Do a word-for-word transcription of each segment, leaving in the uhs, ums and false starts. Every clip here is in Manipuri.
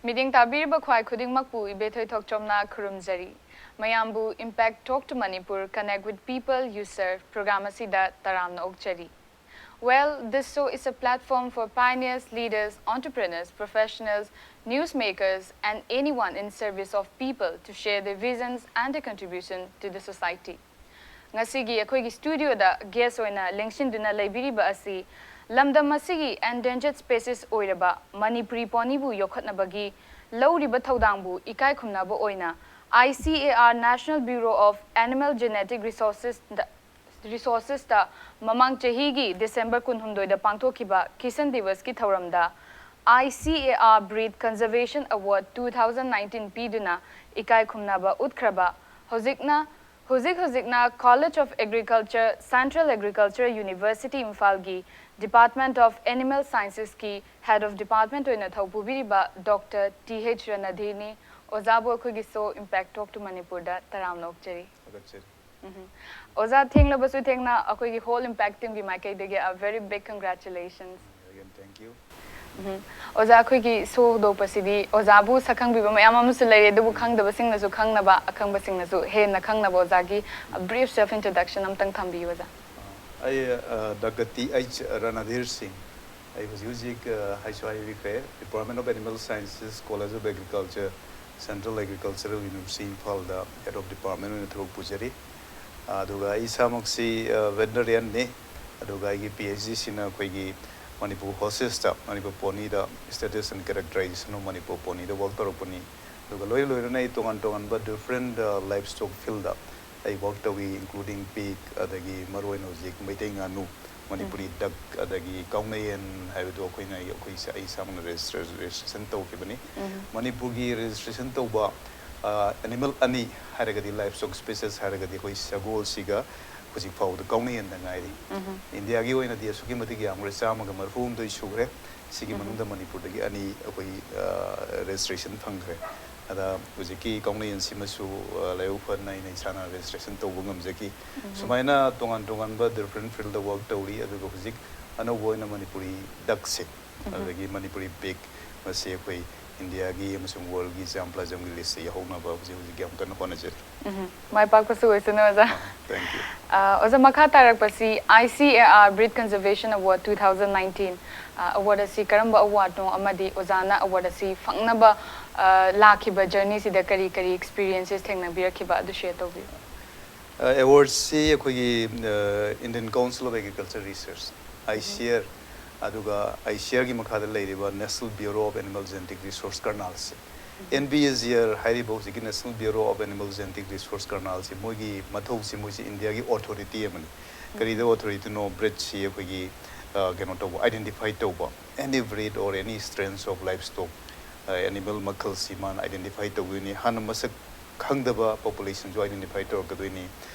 ꯃꯤꯠꯌꯦꯡ ꯇꯥꯕꯤꯔꯤꯕ ꯈ꯭ꯋꯥꯏ ꯈꯨꯗꯤꯡꯃꯛꯄꯨ ꯏꯕꯦꯊꯣꯏ ꯊꯣꯛꯆꯣꯝꯅ ꯈꯨꯔꯨꯝꯖꯔꯤ꯫ ꯃꯌꯥꯝꯕꯨ Impact Talk to Manipur, Connect with People, You Serve program ꯑꯁꯤꯗ ꯇꯔꯥꯝꯅ ꯑꯣꯛꯆꯔꯤ꯫ Well, this show is a platform for pioneers, leaders, entrepreneurs, professionals, newsmakers, and anyone in service of people to share their visions and their contribution to the society. ꯉꯁꯤꯒꯤ ꯑꯩꯈꯣꯏꯒꯤ studioꯗ guest ꯑꯣꯏꯅ ꯂꯦꯡꯁꯤꯟꯗꯨꯅ ꯂꯩꯕꯤꯔꯤꯕ ꯑꯁꯤ ꯂꯝꯗꯝ ꯑꯁꯤꯒꯤ endangered species ꯑꯣꯏꯔꯕ ꯃꯅꯤꯄꯨꯔꯤ ponyꯕꯨ ꯌꯣꯛꯈꯠꯅꯕꯒꯤ ꯂꯧꯔꯤꯕ ꯊꯧꯗꯥꯡꯕꯨ ꯏꯀꯥꯏ ꯈꯨꯝꯅꯕ ꯑꯣꯏꯅ I C A R, National Bureau of Animal Genetic Resources, Resourcesꯇ ꯃꯃꯥꯡ ꯆꯍꯤꯒꯤ December ꯀꯨꯟꯍꯨꯝꯗꯣꯏꯗ ꯄꯥꯡꯊꯣꯛꯈꯤꯕ Kishan Divasꯀꯤ ꯊꯧꯔꯝꯗ I C A R Breed Conservation Award two thousand nineteen ꯄꯤꯗꯨꯅ ꯏꯀꯥꯏ ꯈꯨꯝꯅꯕ ꯎꯠꯈ꯭ꯔꯕ, ꯍꯧꯖꯤꯛꯅ, ꯍꯧꯖꯤꯛ ꯍꯧꯖꯤꯛꯅ College of Agriculture, Central Agricultural University ꯏꯝꯐꯥꯜꯒꯤ Department of Animal Sciencesꯀꯤ Head of Department ꯑꯣꯏꯅ ꯊꯧ ꯄꯨꯕꯤꯔꯤꯕ Doctor T H ꯔꯅꯙꯤꯔꯅꯤ꯫ ꯑꯣꯖꯥꯕꯨ ꯑꯩꯈꯣꯏꯒꯤ show Impact Talk to Manipurꯗ ꯇꯔꯥꯝꯅ ꯑꯣꯛꯆꯔꯤ꯫ ꯊꯥꯒꯠꯆꯔꯤ꯫ ꯑꯣꯖꯥ, ꯊꯦꯡꯂꯕꯁꯨ ꯊꯦꯡꯅ ꯑꯩꯈꯣꯏꯒꯤ whole Impact teamꯒꯤ ꯃꯥꯏꯀꯩꯗꯒꯤ a very big congratulations꯫ Again, thank you. ꯎꯝ꯫ ꯑꯣꯖꯥ, ꯑꯩꯈꯣꯏꯒꯤ show ꯍꯧꯗꯣꯛꯄꯁꯤꯗꯤ ꯑꯣꯖꯥꯕꯨ ꯁꯛ ꯈꯪꯕꯤꯕ ꯃꯌꯥꯝ ꯑꯃꯁꯨ ꯂꯩꯔꯦ, ꯑꯗꯨꯕꯨ ꯈꯪꯗꯕꯁꯤꯡꯅꯁꯨ ꯈꯪꯅꯕ, ꯑꯈꯪꯕꯁꯤꯡꯅꯁꯨ ꯍꯦꯟꯅ ꯈꯪꯅꯕ ꯑꯣꯖꯥꯒꯤ brief self introduction ꯑꯝꯇꯪ ꯊꯝꯕꯤꯌꯨ, ꯑꯣꯖꯥ꯫ ꯑꯩ, ꯑ, Doctor T H ꯔꯅꯙꯤꯔ ꯁꯤꯡ, ꯑꯩ ꯍꯧꯖꯤꯛ ꯍꯧꯖꯤꯛ, ꯑ, ꯍꯥꯏꯁꯨ ꯍꯥꯏꯕꯤꯈ꯭ꯔꯦ, Department of Animal Sciences, College of Agriculture, Central Agricultural University ꯏꯝꯐꯥꯜꯗ Head of Department ꯑꯣꯏꯅ ꯊꯕꯛ ꯄꯨꯖꯔꯤ꯫ ꯑ, ꯑꯗꯨꯒ ꯑꯩ ꯏꯁꯥꯃꯛꯁꯤ, ꯑ, veterinarianꯅꯤ꯫ ꯑꯗꯨꯒ ꯑꯩꯒꯤ PhDꯁꯤꯅ ꯑꯩꯈꯣꯏꯒꯤ Manipur Horsesꯇ, Manipur ponyꯗ Status and Characterization of Manipur ponyꯗ work ꯇꯧꯔꯛꯄꯅꯤ꯫ ꯑꯗꯨꯒ ꯂꯣꯏ ꯂꯣꯏꯅꯅ ꯑꯩ ꯇꯣꯉꯥꯟ ꯇꯣꯉꯥꯟꯕ different, ꯑ, livestock fieldꯗ ꯑꯩ work ꯇꯧꯏ, including pig, ꯑꯗꯒꯤ ꯃꯔꯨꯑꯣꯏꯅ ꯍꯧꯖꯤꯛ ꯃꯩꯇꯩ ꯉꯥꯅꯨ, ꯃꯅꯤꯄꯨꯔꯤ duck, ꯑꯗꯒꯤ ꯀꯥꯎꯅꯌꯦꯟ ꯍꯥꯏꯕꯗꯣ ꯑꯩꯈꯣꯏꯅ, ꯑꯩ, ꯑꯩꯈꯣꯏ ꯏꯁꯥ-, ꯑꯩ ꯏꯁꯥꯃꯛꯅ register-, registration ꯇꯧꯈꯤꯕꯅꯤ꯫ ꯃꯅꯤꯄꯨꯔꯒꯤ registration ꯇꯧꯕ, ꯑ, animal ꯑꯅꯤ ꯍꯥꯏꯔꯒꯗꯤ, livestock species ꯍꯥꯏꯔꯒꯗꯤ ꯑꯩꯈꯣꯏ ꯁꯒꯣꯜꯁꯤꯒ ꯍꯧꯖꯤꯛ ꯐꯥꯎꯕꯗ ꯀꯥꯎꯅꯌꯦꯟꯗ ꯉꯥꯏꯔꯤ꯫ ꯏꯟꯗꯤꯌꯥꯒꯤ ꯑꯣꯏꯅꯗꯤ ꯑꯁꯨꯛꯀꯤ ꯃꯇꯤꯛ ꯌꯥꯝꯈ꯭ꯔꯦ, ꯆꯥꯝꯃꯒ ꯃꯔꯤꯐꯨ ꯍꯨꯝꯗꯣꯏ ꯁꯨꯈ꯭ꯔꯦ꯫ ꯁꯤꯒꯤ ꯃꯅꯨꯡꯗ ꯃꯅꯤꯄꯨꯔꯗꯒꯤ ꯑꯅꯤ ꯑꯩꯈꯣꯏ, ꯑ, registration ꯐꯪꯈ꯭ꯔꯦ꯫ ꯑꯗ ꯍꯧꯖꯤꯛꯀꯤ ꯀꯥꯎꯅꯌꯦꯟꯁꯤꯃꯁꯨ, ꯑ, ꯂꯥꯏꯕꯛ ꯐꯗꯅ ꯑꯩꯅ ꯏꯁꯥꯅ registration ꯇꯧꯕ ꯉꯝꯖꯈꯤ꯫ ꯁꯨꯃꯥꯏꯅ ꯇꯣꯉꯥꯟ ꯇꯣꯉꯥꯟꯕ different fieldꯗ work ꯇꯧꯔꯤ꯫ ꯑꯗꯨꯒ ꯍꯧꯖꯤꯛ ꯑꯅꯧꯕ ꯑꯣꯏꯅ ꯃꯅꯤꯄꯨꯔꯤ duckꯁꯦ, ꯑꯗꯒꯤ ꯃꯅꯤꯄꯨꯔꯤ pig, ꯃꯁꯤ ꯑꯩꯈꯣꯏ ꯏꯟꯗꯤꯌꯥꯒꯤ ꯑꯃꯁꯨꯡ ꯋꯥꯔꯜꯒꯤ ꯖꯥꯝ ꯄ꯭ꯂꯥꯖꯝꯒꯤ ꯂꯤꯁꯁꯦ ꯌꯧꯍꯧꯅꯕ ꯍꯧꯖꯤꯛ ꯍꯧꯖꯤꯛ ꯌꯥꯝ ꯀꯟꯅ ꯍꯣꯠꯅꯖꯔꯤ꯫ ꯎꯝ, ꯃꯥꯏ ꯄꯥꯛꯄꯁꯨ ꯑꯣꯏꯁꯅꯨ ꯑꯣꯖꯥ꯫ Thank you. ꯑ, ꯑꯣꯖꯥ, ꯃꯈꯥ ꯇꯥꯔꯛꯄꯁꯤ I C A R, Breed Conservation Award two thousand nineteen, ꯑ, award ꯑꯁꯤ ꯀꯔꯝꯕ awardꯅꯣ ꯑꯃꯗꯤ ꯑꯣꯖꯥꯅ award ꯑꯁꯤ ꯐꯪꯅꯕ, ꯑ, ꯂꯥꯛꯈꯤꯕ journeyꯁꯤꯗ ꯀꯔꯤ ꯀꯔꯤ experiences ꯊꯦꯡꯅꯕꯤꯔꯛꯈꯤꯕ ꯑꯗꯨ share ꯇꯧꯕꯤꯌꯨ꯫ ꯑꯦꯋꯥꯔꯗꯁꯤ ꯑꯩꯈꯣꯏꯒꯤ Indian Council of Agriculture Research, ICAR, ꯑꯗꯨꯒ ICARꯒꯤ ꯃꯈꯥꯗ ꯂꯩꯔꯤꯕ National Bureau of Animal Genetic Resource, ꯀꯔꯅꯥꯜꯁꯦ, NBAGR ꯍꯥꯏꯔꯤꯕ ꯍꯧꯖꯤꯛꯀꯤ National Bureau of Animal Genetic Resource, ꯀꯔꯅꯥꯜꯁꯦ, ꯃꯣꯏꯒꯤ ꯃꯊꯧꯁꯤ, ꯃꯣꯏꯁꯤ ꯏꯟꯗꯤꯌꯥꯒꯤ ꯑꯣꯊꯣꯔꯤꯇꯤ ꯑꯃꯅꯤ꯫ ꯀꯔꯤꯗ ꯑꯣꯊꯣꯔꯤꯇꯤꯅꯣ? ꯕ꯭ꯔꯤꯗꯁꯤ ꯑꯩꯈꯣꯏꯒꯤ, ꯑ, ꯀꯩꯅꯣ ꯇꯧꯕ, identify ꯇꯧꯕ, any breed or any strains of livestock, ꯑ, animal ꯃꯈꯜꯁꯤ ꯃꯥꯅ identify ꯇꯧꯗꯣꯏꯅꯤ꯫ ꯍꯥꯟꯅ ꯃꯁꯛ ꯈꯪꯗꯕ ꯄꯣꯄꯨꯂꯦꯁꯟꯁꯨ identify ꯇꯧꯔꯛꯀꯗꯣꯏꯅꯤ,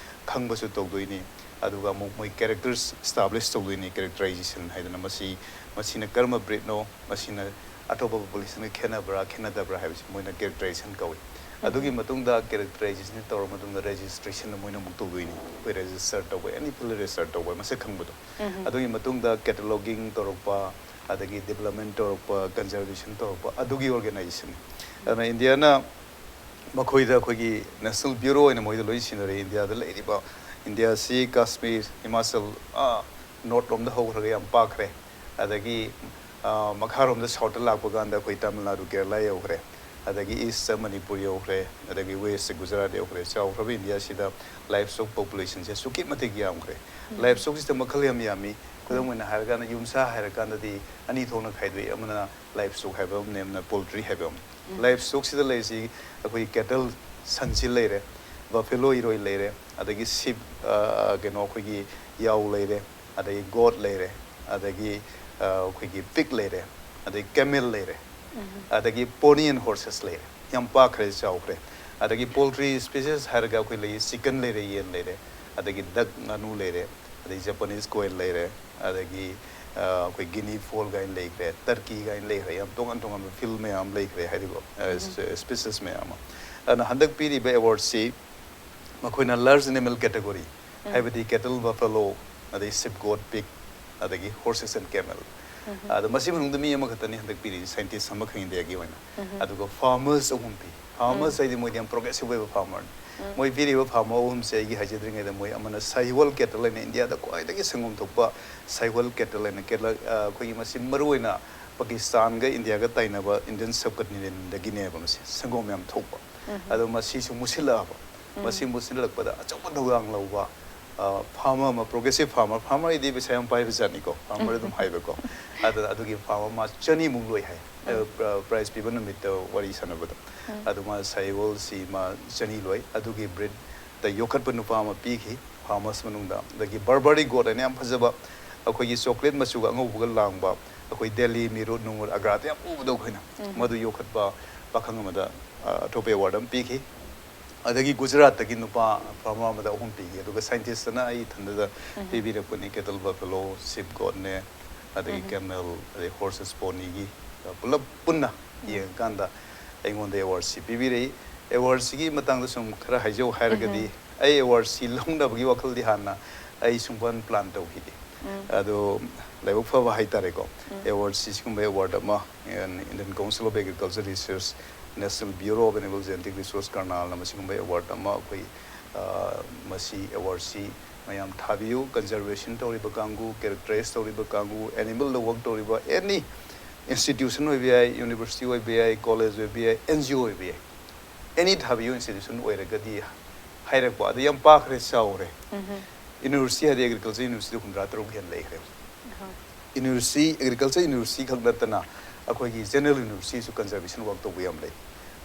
ꯈꯪꯕꯁꯨ ꯇꯧꯗꯣꯏꯅꯤ꯫ ꯑꯗꯨꯒ ꯑꯃꯨꯛ ꯃꯣꯏ characters establish ꯇꯧꯗꯣꯏꯅꯤ, characterization ꯍꯥꯏꯗꯅ, ꯃꯁꯤ, ꯃꯁꯤꯅ ꯀꯔꯝꯕ ꯕ꯭ꯔꯤꯗꯅꯣ, ꯃꯁꯤꯅ ꯑꯇꯣꯞꯄ ꯄꯣꯄꯨꯂꯦꯁꯟꯒ ꯈꯦꯠꯅꯕ꯭ꯔꯥ ꯈꯦꯠꯅꯗꯕ꯭ꯔꯥ ꯍꯥꯏꯕꯁꯤ ꯃꯣꯏꯅ characterization ꯀꯧꯏ꯫ ꯑꯗꯨꯒꯤ ꯃꯇꯨꯡꯗ characterization ꯇꯧꯔꯕ ꯃꯇꯨꯡꯗ registration ꯃꯣꯏꯅ ꯑꯃꯨꯛ ꯇꯧꯗꯣꯏꯅꯤ꯫ ꯑꯩꯈꯣꯏ register ꯇꯧꯕ, any field register ꯇꯧꯕ, ꯃꯁꯛ ꯈꯪꯕꯗꯣ꯫ ꯑꯗꯨꯒꯤ ꯃꯇꯨꯡꯗ cataloguing ꯇꯧꯔꯛꯄ, ꯑꯗꯒꯤ development ꯇꯧꯔꯛꯄ, conservation ꯇꯧꯔꯛꯄ, ꯑꯗꯨꯒꯤ organization꯫ ꯑꯗꯨꯅ ꯏꯟꯗꯤꯌꯥꯅ ꯃꯈꯣꯏꯗ ꯑꯩꯈꯣꯏꯒꯤ National Bureau ꯑꯣꯏꯅ ꯃꯣꯏꯗ ꯂꯣꯏ ꯁꯤꯟꯅꯔꯦ꯫ ꯏꯟꯗꯤꯌꯥꯗ ꯂꯩꯔꯤꯕ, ꯏꯟꯗꯤꯌꯥꯁꯤ ꯀꯥꯁꯃꯤꯔ, ꯍꯤꯃꯥꯆꯜ, ꯑꯥ, ꯅꯣꯔꯠ ꯂꯣꯝꯗ ꯍꯧꯈ꯭ꯔꯒ ꯌꯥꯝ ꯄꯥꯛꯈ꯭ꯔꯦ꯫ ꯑꯗꯒꯤ, ꯑꯥ, ꯃꯈꯥꯔꯣꯝꯗ ꯁꯥꯎꯠꯇ ꯂꯥꯛꯄ ꯀꯥꯟꯗ ꯑꯩꯈꯣꯏ ꯇꯥꯃꯤꯜ ꯅꯥꯗꯨ, ꯀꯦꯔꯂꯥ ꯌꯧꯈ꯭ꯔꯦ꯫ ꯑꯗꯒꯤ ꯏꯁꯇ ꯃꯅꯤꯄꯨꯔ ꯌꯧꯈ꯭ꯔꯦ꯫ ꯑꯗꯒꯤ ꯋꯦꯁꯇ ꯒꯨꯖꯔꯥꯠ ꯌꯧꯈ꯭ꯔꯦ꯫ ꯆꯥꯎꯈ꯭ꯔꯕ ꯏꯟꯗꯤꯌꯥꯁꯤꯗ livestock populationꯁꯦ ꯑꯁꯨꯛꯀꯤ ꯃꯇꯤꯛ ꯌꯥꯝꯈ꯭ꯔꯦ꯫ Livestockꯁꯤꯗ ꯃꯈꯜ ꯌꯥꯝ ꯌꯥꯝꯃꯤ꯫ ꯈꯨꯗꯝ ꯑꯣꯏꯅ ꯍꯥꯏꯔꯀꯥꯟꯗ, ꯌꯨꯝꯁꯥ ꯍꯥꯏꯔꯀꯥꯟꯗꯗꯤ ꯑꯅꯤ ꯊꯣꯛꯅ ꯈꯥꯏꯗꯣꯛꯏ, ꯑꯃꯅ livestock ꯍꯥꯏꯕ ꯑꯃꯅꯦ, ꯑꯃꯅ poultry ꯍꯥꯏꯕ ꯑꯃꯅꯤ꯫ Livestockꯁꯤꯗ ꯂꯩꯔꯤꯁꯤ ꯑꯩꯈꯣꯏꯒꯤ cattle, ꯁꯟꯁꯤ ꯂꯩꯔꯦ, buffalo, ꯏꯔꯣꯏ ꯂꯩꯔꯦ, ꯑꯗꯒꯤ sheep, ꯑ, ꯀꯩꯅꯣ, ꯑꯩꯈꯣꯏꯒꯤ ꯌꯥꯎ ꯂꯩꯔꯦ, ꯑꯗꯒꯤ goat ꯂꯩꯔꯦ, ꯑꯗꯒꯤ, ꯑ, ꯑꯩꯈꯣꯏꯒꯤ pig ꯂꯩꯔꯦ, ꯑꯗꯒꯤ camel ꯂꯩꯔꯦ, ꯑꯗꯒꯤ pony and horses ꯂꯩꯔꯦ꯫ ꯌꯥꯝ ꯄꯥꯛꯈ꯭ꯔꯦ, ꯆꯥꯎꯈ꯭ꯔꯦ꯫ ꯑꯗꯒꯤ poultry species ꯍꯥꯏꯔꯒ ꯑꯩꯈꯣꯏ ꯂꯩ, chicken ꯂꯩꯔꯦ, ꯌꯦꯟ ꯂꯩꯔꯦ, ꯑꯗꯒꯤ duck, ꯉꯥꯅꯨ ꯂꯩꯔꯦ, ꯑꯗꯒꯤ Japanese quail ꯂꯩꯔꯦ, ꯑꯗꯒꯤ, ꯑ, ꯑꯩꯈꯣꯏ guinea fowl ꯀꯥꯏꯅ ꯂꯩꯈ꯭ꯔꯦ, turkey ꯀꯥꯏꯅ ꯂꯩꯈ꯭ꯔꯦ, ꯌꯥꯝ ꯇꯣꯉꯥꯟ ꯇꯣꯉꯥꯟꯕ field ꯃꯌꯥꯝ ꯂꯩꯈ꯭ꯔꯦ, ꯍꯥꯏꯗꯤꯀꯣ, ꯑ, species ꯃꯌꯥꯝ ꯑꯃ꯫ ꯑꯗꯨꯅ ꯍꯟꯗꯛ ꯄꯤꯔꯤꯕ awardꯁꯤ ꯃꯈꯣꯏꯅ large animal category, ꯍꯥꯏꯕꯗꯤ cattle, buffalo, ꯑꯗꯩ sheep, goat, pig, ꯑꯗꯒꯤ horses and camel, ꯑꯗꯣ ꯃꯁꯤ ꯃꯅꯨꯡꯗ ꯃꯤ ꯑꯃꯈꯛꯇꯅꯤ ꯍꯟꯗꯛ ꯄꯤꯔꯤꯁꯦ, ꯁꯥꯏꯟꯇꯤꯁ ꯑꯃꯈꯛ ꯏꯟꯗꯤꯌꯥꯒꯤ ꯑꯣꯏꯅ꯫ ꯑꯗꯨꯒ ꯐꯥꯔꯃꯔꯁ ꯑꯍꯨꯝ ꯄꯤ꯫ ꯐꯥꯔꯃꯔꯁ ꯍꯥꯏꯗꯤ ꯃꯣꯏꯗꯤ ꯌꯥꯝ ꯄ꯭ꯔꯣꯒ꯭ꯔꯦꯁꯤꯞ ꯑꯣꯏꯕ ꯐꯥꯔꯃꯔꯅꯤ꯫ ꯃꯣꯏ ꯄꯤꯔꯤꯕ ꯐꯥꯔꯃꯔ ꯑꯍꯨꯝꯁꯦ ꯑꯩꯒꯤ ꯍꯥꯏꯖꯗ꯭ꯔꯤꯉꯩꯗ, ꯃꯣꯏ ꯑꯃꯅ ꯁꯥꯍꯤꯋꯥꯜ ꯀꯦꯇꯜ ꯍꯥꯏꯅ ꯏꯟꯗꯤꯌꯥꯗ ꯈ꯭ꯋꯥꯏꯗꯒꯤ ꯁꯪꯒꯣꯝ ꯊꯣꯛꯄ ꯁꯥꯍꯤꯋꯥꯜ ꯀꯦꯇꯜ ꯍꯥꯏꯅ ꯀꯦꯇꯜ, ꯑ, ꯑꯩꯈꯣꯏꯒꯤ ꯃꯁꯤ ꯃꯔꯨꯑꯣꯏꯅ ꯄꯥꯀꯤꯁꯇꯥꯟꯒ ꯏꯟꯗꯤꯌꯥꯒ ꯇꯥꯏꯅꯕ ꯏꯟꯗꯤꯌꯟ ꯁꯕꯀꯟꯇꯤꯅꯦꯟꯗꯒꯤꯅꯦꯕ ꯃꯁꯤ ꯁꯪꯒꯣꯝ ꯌꯥꯝ ꯊꯣꯛꯄ꯫ ꯑꯗꯣ ꯃꯁꯤꯁꯨ ꯃꯨꯁꯤꯜꯂꯛꯑꯕ꯫ ꯃꯁꯤ ꯃꯨꯁꯤꯜꯂꯛꯄꯗ ꯑꯆꯧꯕ ꯊꯧꯗꯥꯡ ꯂꯧꯕ, ꯑ, ꯐꯥꯔꯃꯔ ꯑꯃ, ꯄ꯭ꯔꯣꯒ꯭ꯔꯦꯁꯤꯞ ꯐꯥꯔꯃꯔ, ꯐꯥꯔꯃꯔ ꯍꯥꯏꯗꯤ ꯄꯩꯁꯥ ꯌꯥꯝ ꯄꯥꯏꯕ ꯖꯥꯠꯅꯤꯀꯣ, ꯐꯥꯔꯃꯔ ꯑꯗꯨꯝ ꯍꯥꯏꯕꯀꯣ꯫ ꯑꯗꯨꯅ ꯑꯗꯨꯒꯤ ꯐꯥꯔꯃꯔ ꯃꯥ ꯆꯅꯤꯃꯨꯛ ꯂꯣꯏ ꯍꯥꯏ꯫ ꯑ, ꯄ꯭ꯔ-, ꯄ꯭ꯔꯥꯏꯖ ꯄꯤꯕ ꯅꯨꯃꯤꯠꯇ ꯋꯥꯔꯤ ꯁꯥꯟꯅꯕꯗ꯫ ꯑꯗꯨ ꯃꯥ ꯁꯥꯍꯤꯋꯥꯜꯁꯤ ꯃꯥ ꯆꯅꯤ ꯂꯣꯏ꯫ ꯑꯗꯨꯒꯤ ꯕ꯭ꯔꯤꯠꯇ ꯌꯣꯛꯈꯠꯄ ꯅꯨꯄꯥ ꯑꯃ ꯄꯤꯈꯤ ꯐꯥꯔꯃꯔꯁ ꯃꯅꯨꯡꯗ꯫ ꯑꯗꯒꯤ ꯕꯔꯕꯔꯤ ꯒꯣꯠ ꯍꯥꯏꯅ ꯌꯥꯝ ꯐꯖꯕ, ꯑꯩꯈꯣꯏꯒꯤ ꯆꯣꯀ꯭ꯂꯦꯠ ꯃꯆꯨꯒ ꯑꯉꯧꯕꯒ ꯂꯥꯡꯕ, ꯑꯩꯈꯣꯏ ꯗꯦꯜꯂꯤ, ꯃꯤꯔꯨꯠ, ꯅꯨꯡꯉꯨꯔ, ꯑꯒ꯭ꯔꯥꯗ ꯌꯥꯝ ꯎꯕꯗꯣ ꯑꯩꯈꯣꯏꯅ, ꯃꯗꯨ ꯌꯣꯛꯈꯠꯄ ꯄꯥꯈꯪ ꯑꯃꯗ, ꯑ, ꯑꯇꯣꯞꯄ ꯑꯦꯋꯥꯔꯗ ꯑꯃ ꯄꯤꯈꯤ꯫ ꯑꯗꯒꯤ ꯒꯨꯖꯔꯥꯠꯇꯒꯤ ꯅꯨꯄꯥ ꯐꯥꯔꯃꯔ ꯑꯃꯗ ꯑꯍꯨꯝ ꯄꯤꯈꯤ꯫ ꯑꯗꯨꯒ ꯁꯥꯏꯟꯇꯤꯁꯇꯅ ꯑꯩ ꯏꯊꯟꯗꯗ ꯄꯤꯕꯤꯔꯛꯄꯅꯤ, ꯀꯦꯇꯜ ꯕꯐꯦꯂꯣ, ꯁꯤꯞ ꯒꯣꯠꯅꯦ, ꯑꯗꯒꯤ ꯀꯦꯃꯦꯜ, ꯑꯗꯩ ꯍꯣꯔꯁꯦꯁ ꯄꯣꯅꯤꯒꯤ, ꯑ, ꯄꯨꯂꯞ ꯄꯨꯟꯅ ꯌꯦꯡꯉꯀꯥꯟꯗ ꯑꯩꯉꯣꯟꯗ ꯑꯦꯋꯥꯔꯗꯁꯤ ꯄꯤꯕꯤꯔꯛꯏ꯫ ꯑꯦꯋꯥꯔꯗꯁꯤꯒꯤ ꯃꯇꯥꯡꯗ ꯁꯨꯝ ꯈꯔ ꯍꯥꯏꯖꯧ ꯍꯥꯏꯔꯒꯗꯤ, ꯑꯩ ꯑꯦꯋꯥꯔꯗꯁꯤ ꯂꯧꯅꯕꯒꯤ ꯋꯥꯈꯜꯗꯤ ꯍꯥꯟꯅ ꯑꯩ ꯁꯨꯡꯄꯥꯟ ꯄ꯭ꯂꯥꯟ ꯇꯧꯈꯤꯗꯦ꯫ ꯑꯗꯣ ꯂꯥꯏꯕꯛ ꯐꯕ ꯍꯥꯏꯇꯥꯔꯦꯀꯣ, ꯑꯦꯋꯥꯔꯗꯁꯤ ꯁꯤꯒꯨꯝꯕ ꯑꯦꯋꯥꯔꯗ ꯑꯃ, Indian Council of Agriculture Research, National Bureau of Animal Genetic Resource, ꯀꯔꯅꯥꯜꯅ ꯃꯁꯤꯒꯨꯝꯕ ꯑꯦꯋꯥꯔꯗ ꯑꯃ ꯑꯩꯈꯣꯏ, ꯑ, ꯃꯁꯤ ꯑꯦꯋꯥꯔꯗꯁꯤ ꯃꯌꯥꯝ ꯊꯥꯕꯤꯌꯨ꯫ ꯀꯟꯖꯔꯕꯦꯁꯟ ꯇꯧꯔꯤꯕ ꯀꯥꯡꯕꯨ, ꯀꯦꯔꯦꯛꯇꯔꯥꯏꯁ ꯇꯧꯔꯤꯕ ꯀꯥꯡꯕꯨ, ꯑꯦꯅꯤꯃꯦꯜꯗ ꯋꯔꯛ ꯇꯧꯔꯤꯕ ꯑꯦꯅꯤ ꯏꯟꯁꯇꯤꯇ꯭ꯌꯨꯁꯟ ꯑꯣꯏꯕ ꯌꯥꯏ, ꯌꯨꯅꯤꯚꯔꯁꯤꯇꯤ ꯑꯣꯏꯕ ꯌꯥꯏ, ꯀꯣꯂꯦꯖ ꯑꯣꯏꯕ ꯌꯥꯏ, ꯑꯦꯟ ꯖꯤ ꯑꯣ ꯑꯣꯏꯕ ꯌꯥꯏ, ꯑꯦꯅꯤ ꯊꯥꯕꯤꯌꯨ ꯏꯟꯁꯇꯤꯇ꯭ꯌꯨꯁꯟ ꯑꯣꯏꯔꯒꯗꯤ ꯍꯥꯏꯔꯛꯄ꯫ ꯑꯗꯨ ꯌꯥꯝ ꯄꯥꯈ꯭ꯔꯦ, ꯆꯥꯎꯔꯦ꯫ ꯌꯨꯅꯤꯚꯔꯁꯤꯇꯤ ꯍꯥꯏꯗꯤ ꯑꯦꯒ꯭ꯔꯤꯀꯜꯆꯔ ꯌꯨꯅꯤꯚꯔꯁꯤꯇꯤ ꯍꯨꯝꯗ꯭ꯔꯥ ꯇꯔꯨꯛ ꯍꯦꯟꯅ ꯂꯩꯈ꯭ꯔꯦ꯫ ꯌꯨꯅꯤꯚꯔꯁꯤꯇꯤ, ꯑꯦꯒ꯭ꯔꯤꯀꯜꯆꯔ ꯌꯨꯅꯤꯚꯔꯁꯤꯇꯤ ꯈꯛ ꯅꯠꯇꯅ ꯑꯩꯈꯣꯏꯒꯤ ꯖꯦꯅꯔꯦꯜ ꯌꯨꯅꯤꯚꯔꯁꯤꯇꯤꯁꯨ ꯀꯟꯖꯔꯕꯦꯁꯟ ꯋꯔꯛ ꯇꯧꯕ ꯌꯥꯝ ꯂꯩ꯫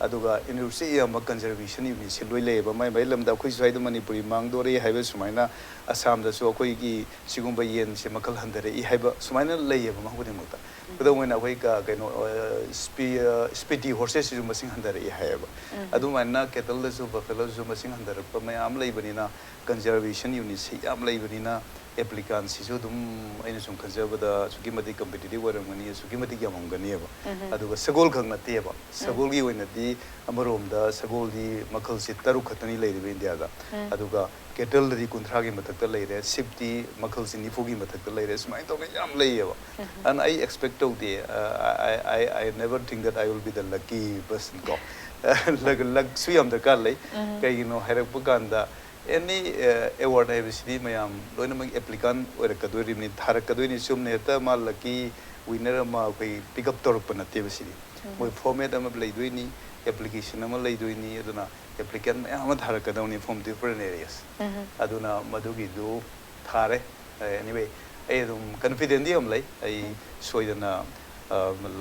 ꯑꯗꯨꯒ ꯌꯨꯅꯤꯚꯔꯁꯤꯇꯤ ꯑꯌꯥꯝꯕ ꯀꯟꯖꯔꯕꯦꯁꯟ ꯌꯨꯅꯤꯠꯁꯤ ꯂꯣꯏ ꯂꯩꯌꯦꯕ꯫ ꯃꯥꯏ ꯃꯥꯏ ꯂꯝꯗ ꯑꯩꯈꯣꯏ ꯁ꯭ꯋꯥꯏꯗ ꯃꯅꯤꯄꯨꯔꯤ ꯃꯥꯡꯗꯣꯔꯦ ꯍꯥꯏꯕ ꯁꯨꯃꯥꯏꯅ ꯑꯁꯥꯝꯗꯁꯨ ꯑꯩꯈꯣꯏꯒꯤ ꯁꯤꯒꯨꯝꯕ ꯌꯦꯟꯁꯦ ꯃꯈꯜ ꯍꯟꯊꯔꯛꯏ ꯍꯥꯏꯕ ꯁꯨꯃꯥꯏꯅ ꯂꯩꯌꯦꯕ ꯃꯐꯝ ꯈꯨꯗꯤꯡꯃꯛꯇ꯫ ꯈꯨꯗꯝ ꯑꯣꯏꯅ ꯑꯩꯈꯣꯏ ꯀ-, ꯀꯩꯅꯣ, ꯑ, ꯁ꯭ꯄꯤ-, ꯑ, ꯁ꯭ꯄꯤꯇꯤ ꯍꯣꯔꯁꯦꯁꯁꯤꯁꯨ ꯃꯁꯤꯡ ꯍꯟꯊꯔꯛꯏ ꯍꯥꯏꯌꯦꯕ꯫ ꯑꯗꯨꯃꯥꯏꯅ ꯀꯦꯇꯜꯗꯁꯨ, ꯕꯐꯦꯂꯣꯁꯨ ꯃꯁꯤꯡ ꯍꯟꯊꯔꯛꯄ ꯃꯌꯥꯝ ꯂꯩꯕꯅꯤꯅ ꯀꯟꯖꯔꯕꯦꯁꯟ ꯌꯨꯅꯤꯠꯁꯤ ꯌꯥꯝ ꯂꯩꯕꯅꯤꯅ ꯑꯦꯄ꯭ꯂꯤꯀꯥꯟꯁꯤꯁꯨ ꯑꯗꯨꯝ ꯑꯩꯅ ꯁꯨꯝ ꯈꯟꯖꯕꯗ ꯑꯁꯨꯛꯀꯤ ꯃꯇꯤꯛ ꯀꯝꯄꯤꯇꯤꯇꯤꯞ ꯑꯣꯏꯔꯝꯒꯅꯤ, ꯑꯁꯨꯛꯀꯤ ꯃꯇꯤꯛ ꯌꯥꯝꯃꯝꯒꯅꯦꯕ꯫ ꯑꯗꯨꯒ ꯁꯒꯣꯜ ꯈꯛ ꯅꯠꯇꯦꯕ꯫ ꯁꯒꯣꯜꯒꯤ ꯑꯣꯏꯅꯗꯤ ꯑꯃꯔꯣꯝꯗ ꯁꯒꯣꯜꯗꯤ ꯃꯈꯜꯁꯦ ꯇꯔꯨꯛ ꯈꯛꯇꯅꯤ ꯂꯩꯔꯤꯕ ꯏꯟꯗꯤꯌꯥꯗ꯫ ꯑꯗꯨꯒ ꯀꯦꯇꯜꯗꯗꯤ ꯀꯨꯟꯊ꯭ꯔꯥꯒꯤ ꯃꯊꯛꯇ ꯂꯩꯔꯦ, ꯁꯤꯞꯇꯤ ꯃꯈꯜꯁꯦ ꯅꯤꯐꯨꯒꯤ ꯃꯊꯛꯇ ꯂꯩꯔꯦ, ꯁꯨꯃꯥꯏꯅ ꯇꯧꯅ ꯌꯥꯝ ꯂꯩꯌꯦꯕ꯫ ꯑꯗꯨꯅ ꯑꯩ ꯑꯦꯛꯁꯄꯦꯛ ꯇꯧꯗꯦ, I never think that I will be the lucky person ꯀꯣ꯫ ꯂꯛꯁꯨ ꯌꯥꯝ ꯗꯔꯀꯥꯔ ꯂꯩ꯫ ꯀꯩꯒꯤꯅꯣ ꯍꯥꯏꯔꯛꯄ ꯀꯥꯟꯗ ꯑꯦꯅꯤ ꯑꯦꯋꯥꯔꯗ ꯍꯥꯏꯕꯁꯤꯗꯤ ꯃꯌꯥꯝ ꯂꯣꯏꯅꯃꯛ ꯑꯦꯄ꯭ꯂꯤꯀꯥꯟ ꯑꯣꯏꯔꯛꯀꯗꯣꯔꯤꯕꯅꯤ, ꯊꯥꯔꯛꯀꯗꯣꯏꯅꯤ꯫ ꯆꯨꯝꯅ ꯍꯦꯛꯇ ꯃꯥ ꯂꯛꯀꯤ ꯋꯤꯟꯅꯔ ꯑꯃ ꯑꯩꯈꯣꯏ ꯄꯤꯛ ꯑꯞ ꯇꯧꯔꯛꯄ ꯅꯠꯇꯦꯕ ꯁꯤꯗꯤ꯫ ꯃꯣꯏ ꯐꯣꯔꯃꯦꯠ ꯑꯃ ꯂꯩꯗꯣꯏꯅꯤ, ꯑꯦꯄ꯭ꯂꯤꯀꯦꯁꯟ ꯑꯃ ꯂꯩꯗꯣꯏꯅꯤ꯫ ꯑꯗꯨꯅ ꯑꯦꯄ꯭ꯂꯤꯀꯦꯟ ꯃꯌꯥꯝ ꯑꯃ ꯊꯥꯔꯛꯀꯗꯧꯅꯤ from different areas꯫ ꯑꯗꯨꯅ ꯃꯗꯨꯒꯤꯗꯨ ꯊꯥꯔꯦ꯫ ꯑꯦꯅꯤꯋꯦ, ꯑꯩ ꯑꯗꯨꯝ ꯀꯟꯐꯤꯗꯦꯟꯗꯤ ꯌꯥꯝ ꯂꯩ꯫ ꯑꯩ ꯁꯣꯏꯗꯅ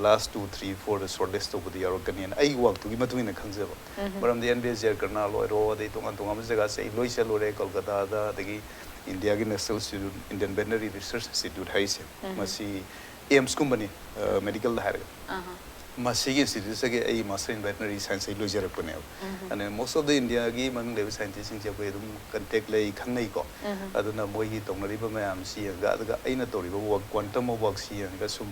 ꯂꯥꯁ ꯇꯨ ꯊ꯭ꯔꯤ ꯐꯣꯔꯗ ꯁꯣꯔꯠ ꯂꯤꯁ ꯇꯧꯕꯗ ꯌꯥꯎꯔꯛꯀꯅꯤꯅ ꯑꯩꯒꯤ ꯋꯥꯛꯇꯨꯒꯤ ꯃꯇꯨꯡ ꯏꯟꯅ ꯈꯪꯖꯕ꯫ ꯃꯔꯝꯗꯤ N B S J R Karnal ꯑꯣꯏꯔꯣ, ꯑꯗꯩ ꯇꯣꯉꯥꯟ ꯇꯣꯉꯥꯟꯕ ꯖꯒꯥꯁꯦ ꯑꯩ ꯂꯣꯏ ꯆꯠꯂꯨꯔꯦ, ꯀꯣꯜꯀꯇꯥꯗ, ꯑꯗꯒꯤ ꯏꯟꯗꯤꯌꯥꯒꯤ ꯅꯦꯁꯅꯦꯜ ꯏꯟꯁꯇꯤꯇ꯭ꯌꯨꯠ, ꯏꯟꯗꯤꯌꯟ ꯚꯦꯇꯅꯔꯤ ꯔꯤꯁꯔꯁ ꯏꯟꯁꯇꯤꯇ꯭ꯌꯨꯠ ꯍꯥꯏꯔꯤꯁꯦ, ꯃꯁꯤ ꯑꯦꯝꯁꯀꯨꯝꯕꯅꯤ, ꯃꯦꯗꯤꯀꯦꯜꯗ ꯍꯥꯏꯔꯒ꯫ ꯃꯁꯤꯒꯤ ꯏꯟꯁꯇꯤꯇ꯭ꯌꯨꯠꯁꯤꯗꯒꯤ ꯑꯩ ꯃꯥꯁꯇꯔ ꯏꯟ ꯚꯦꯇꯅꯔꯤ ꯁꯥꯏꯟꯁ ꯑꯩ ꯂꯣꯏꯖꯔꯛꯄꯅꯦꯕ꯫ ꯑꯗꯨꯅ most of the ꯏꯟꯗꯤꯌꯥꯒꯤ ꯃꯃꯤꯡ ꯂꯩꯕ ꯁꯥꯏꯟꯇꯤꯁꯁꯤꯡꯁꯦ ꯑꯩꯈꯣꯏ ꯑꯗꯨꯝ ꯀꯟꯇꯦꯛ ꯂꯩ, ꯈꯪꯅꯩꯀꯣ꯫ ꯑꯗꯨꯅ ꯃꯣꯏꯒꯤ ꯇꯧꯅꯔꯤꯕ ꯃꯌꯥꯝꯁꯤ ꯌꯦꯡꯉꯒ, ꯑꯗꯨꯒ ꯑꯩꯅ ꯇꯧꯔꯤꯕ ꯋꯥꯛ, ꯀ꯭ꯋꯥꯟꯇꯝ ꯑꯣꯐ ꯋꯥꯛꯁꯤ ꯌꯦꯡꯉꯒ ꯁꯨꯝ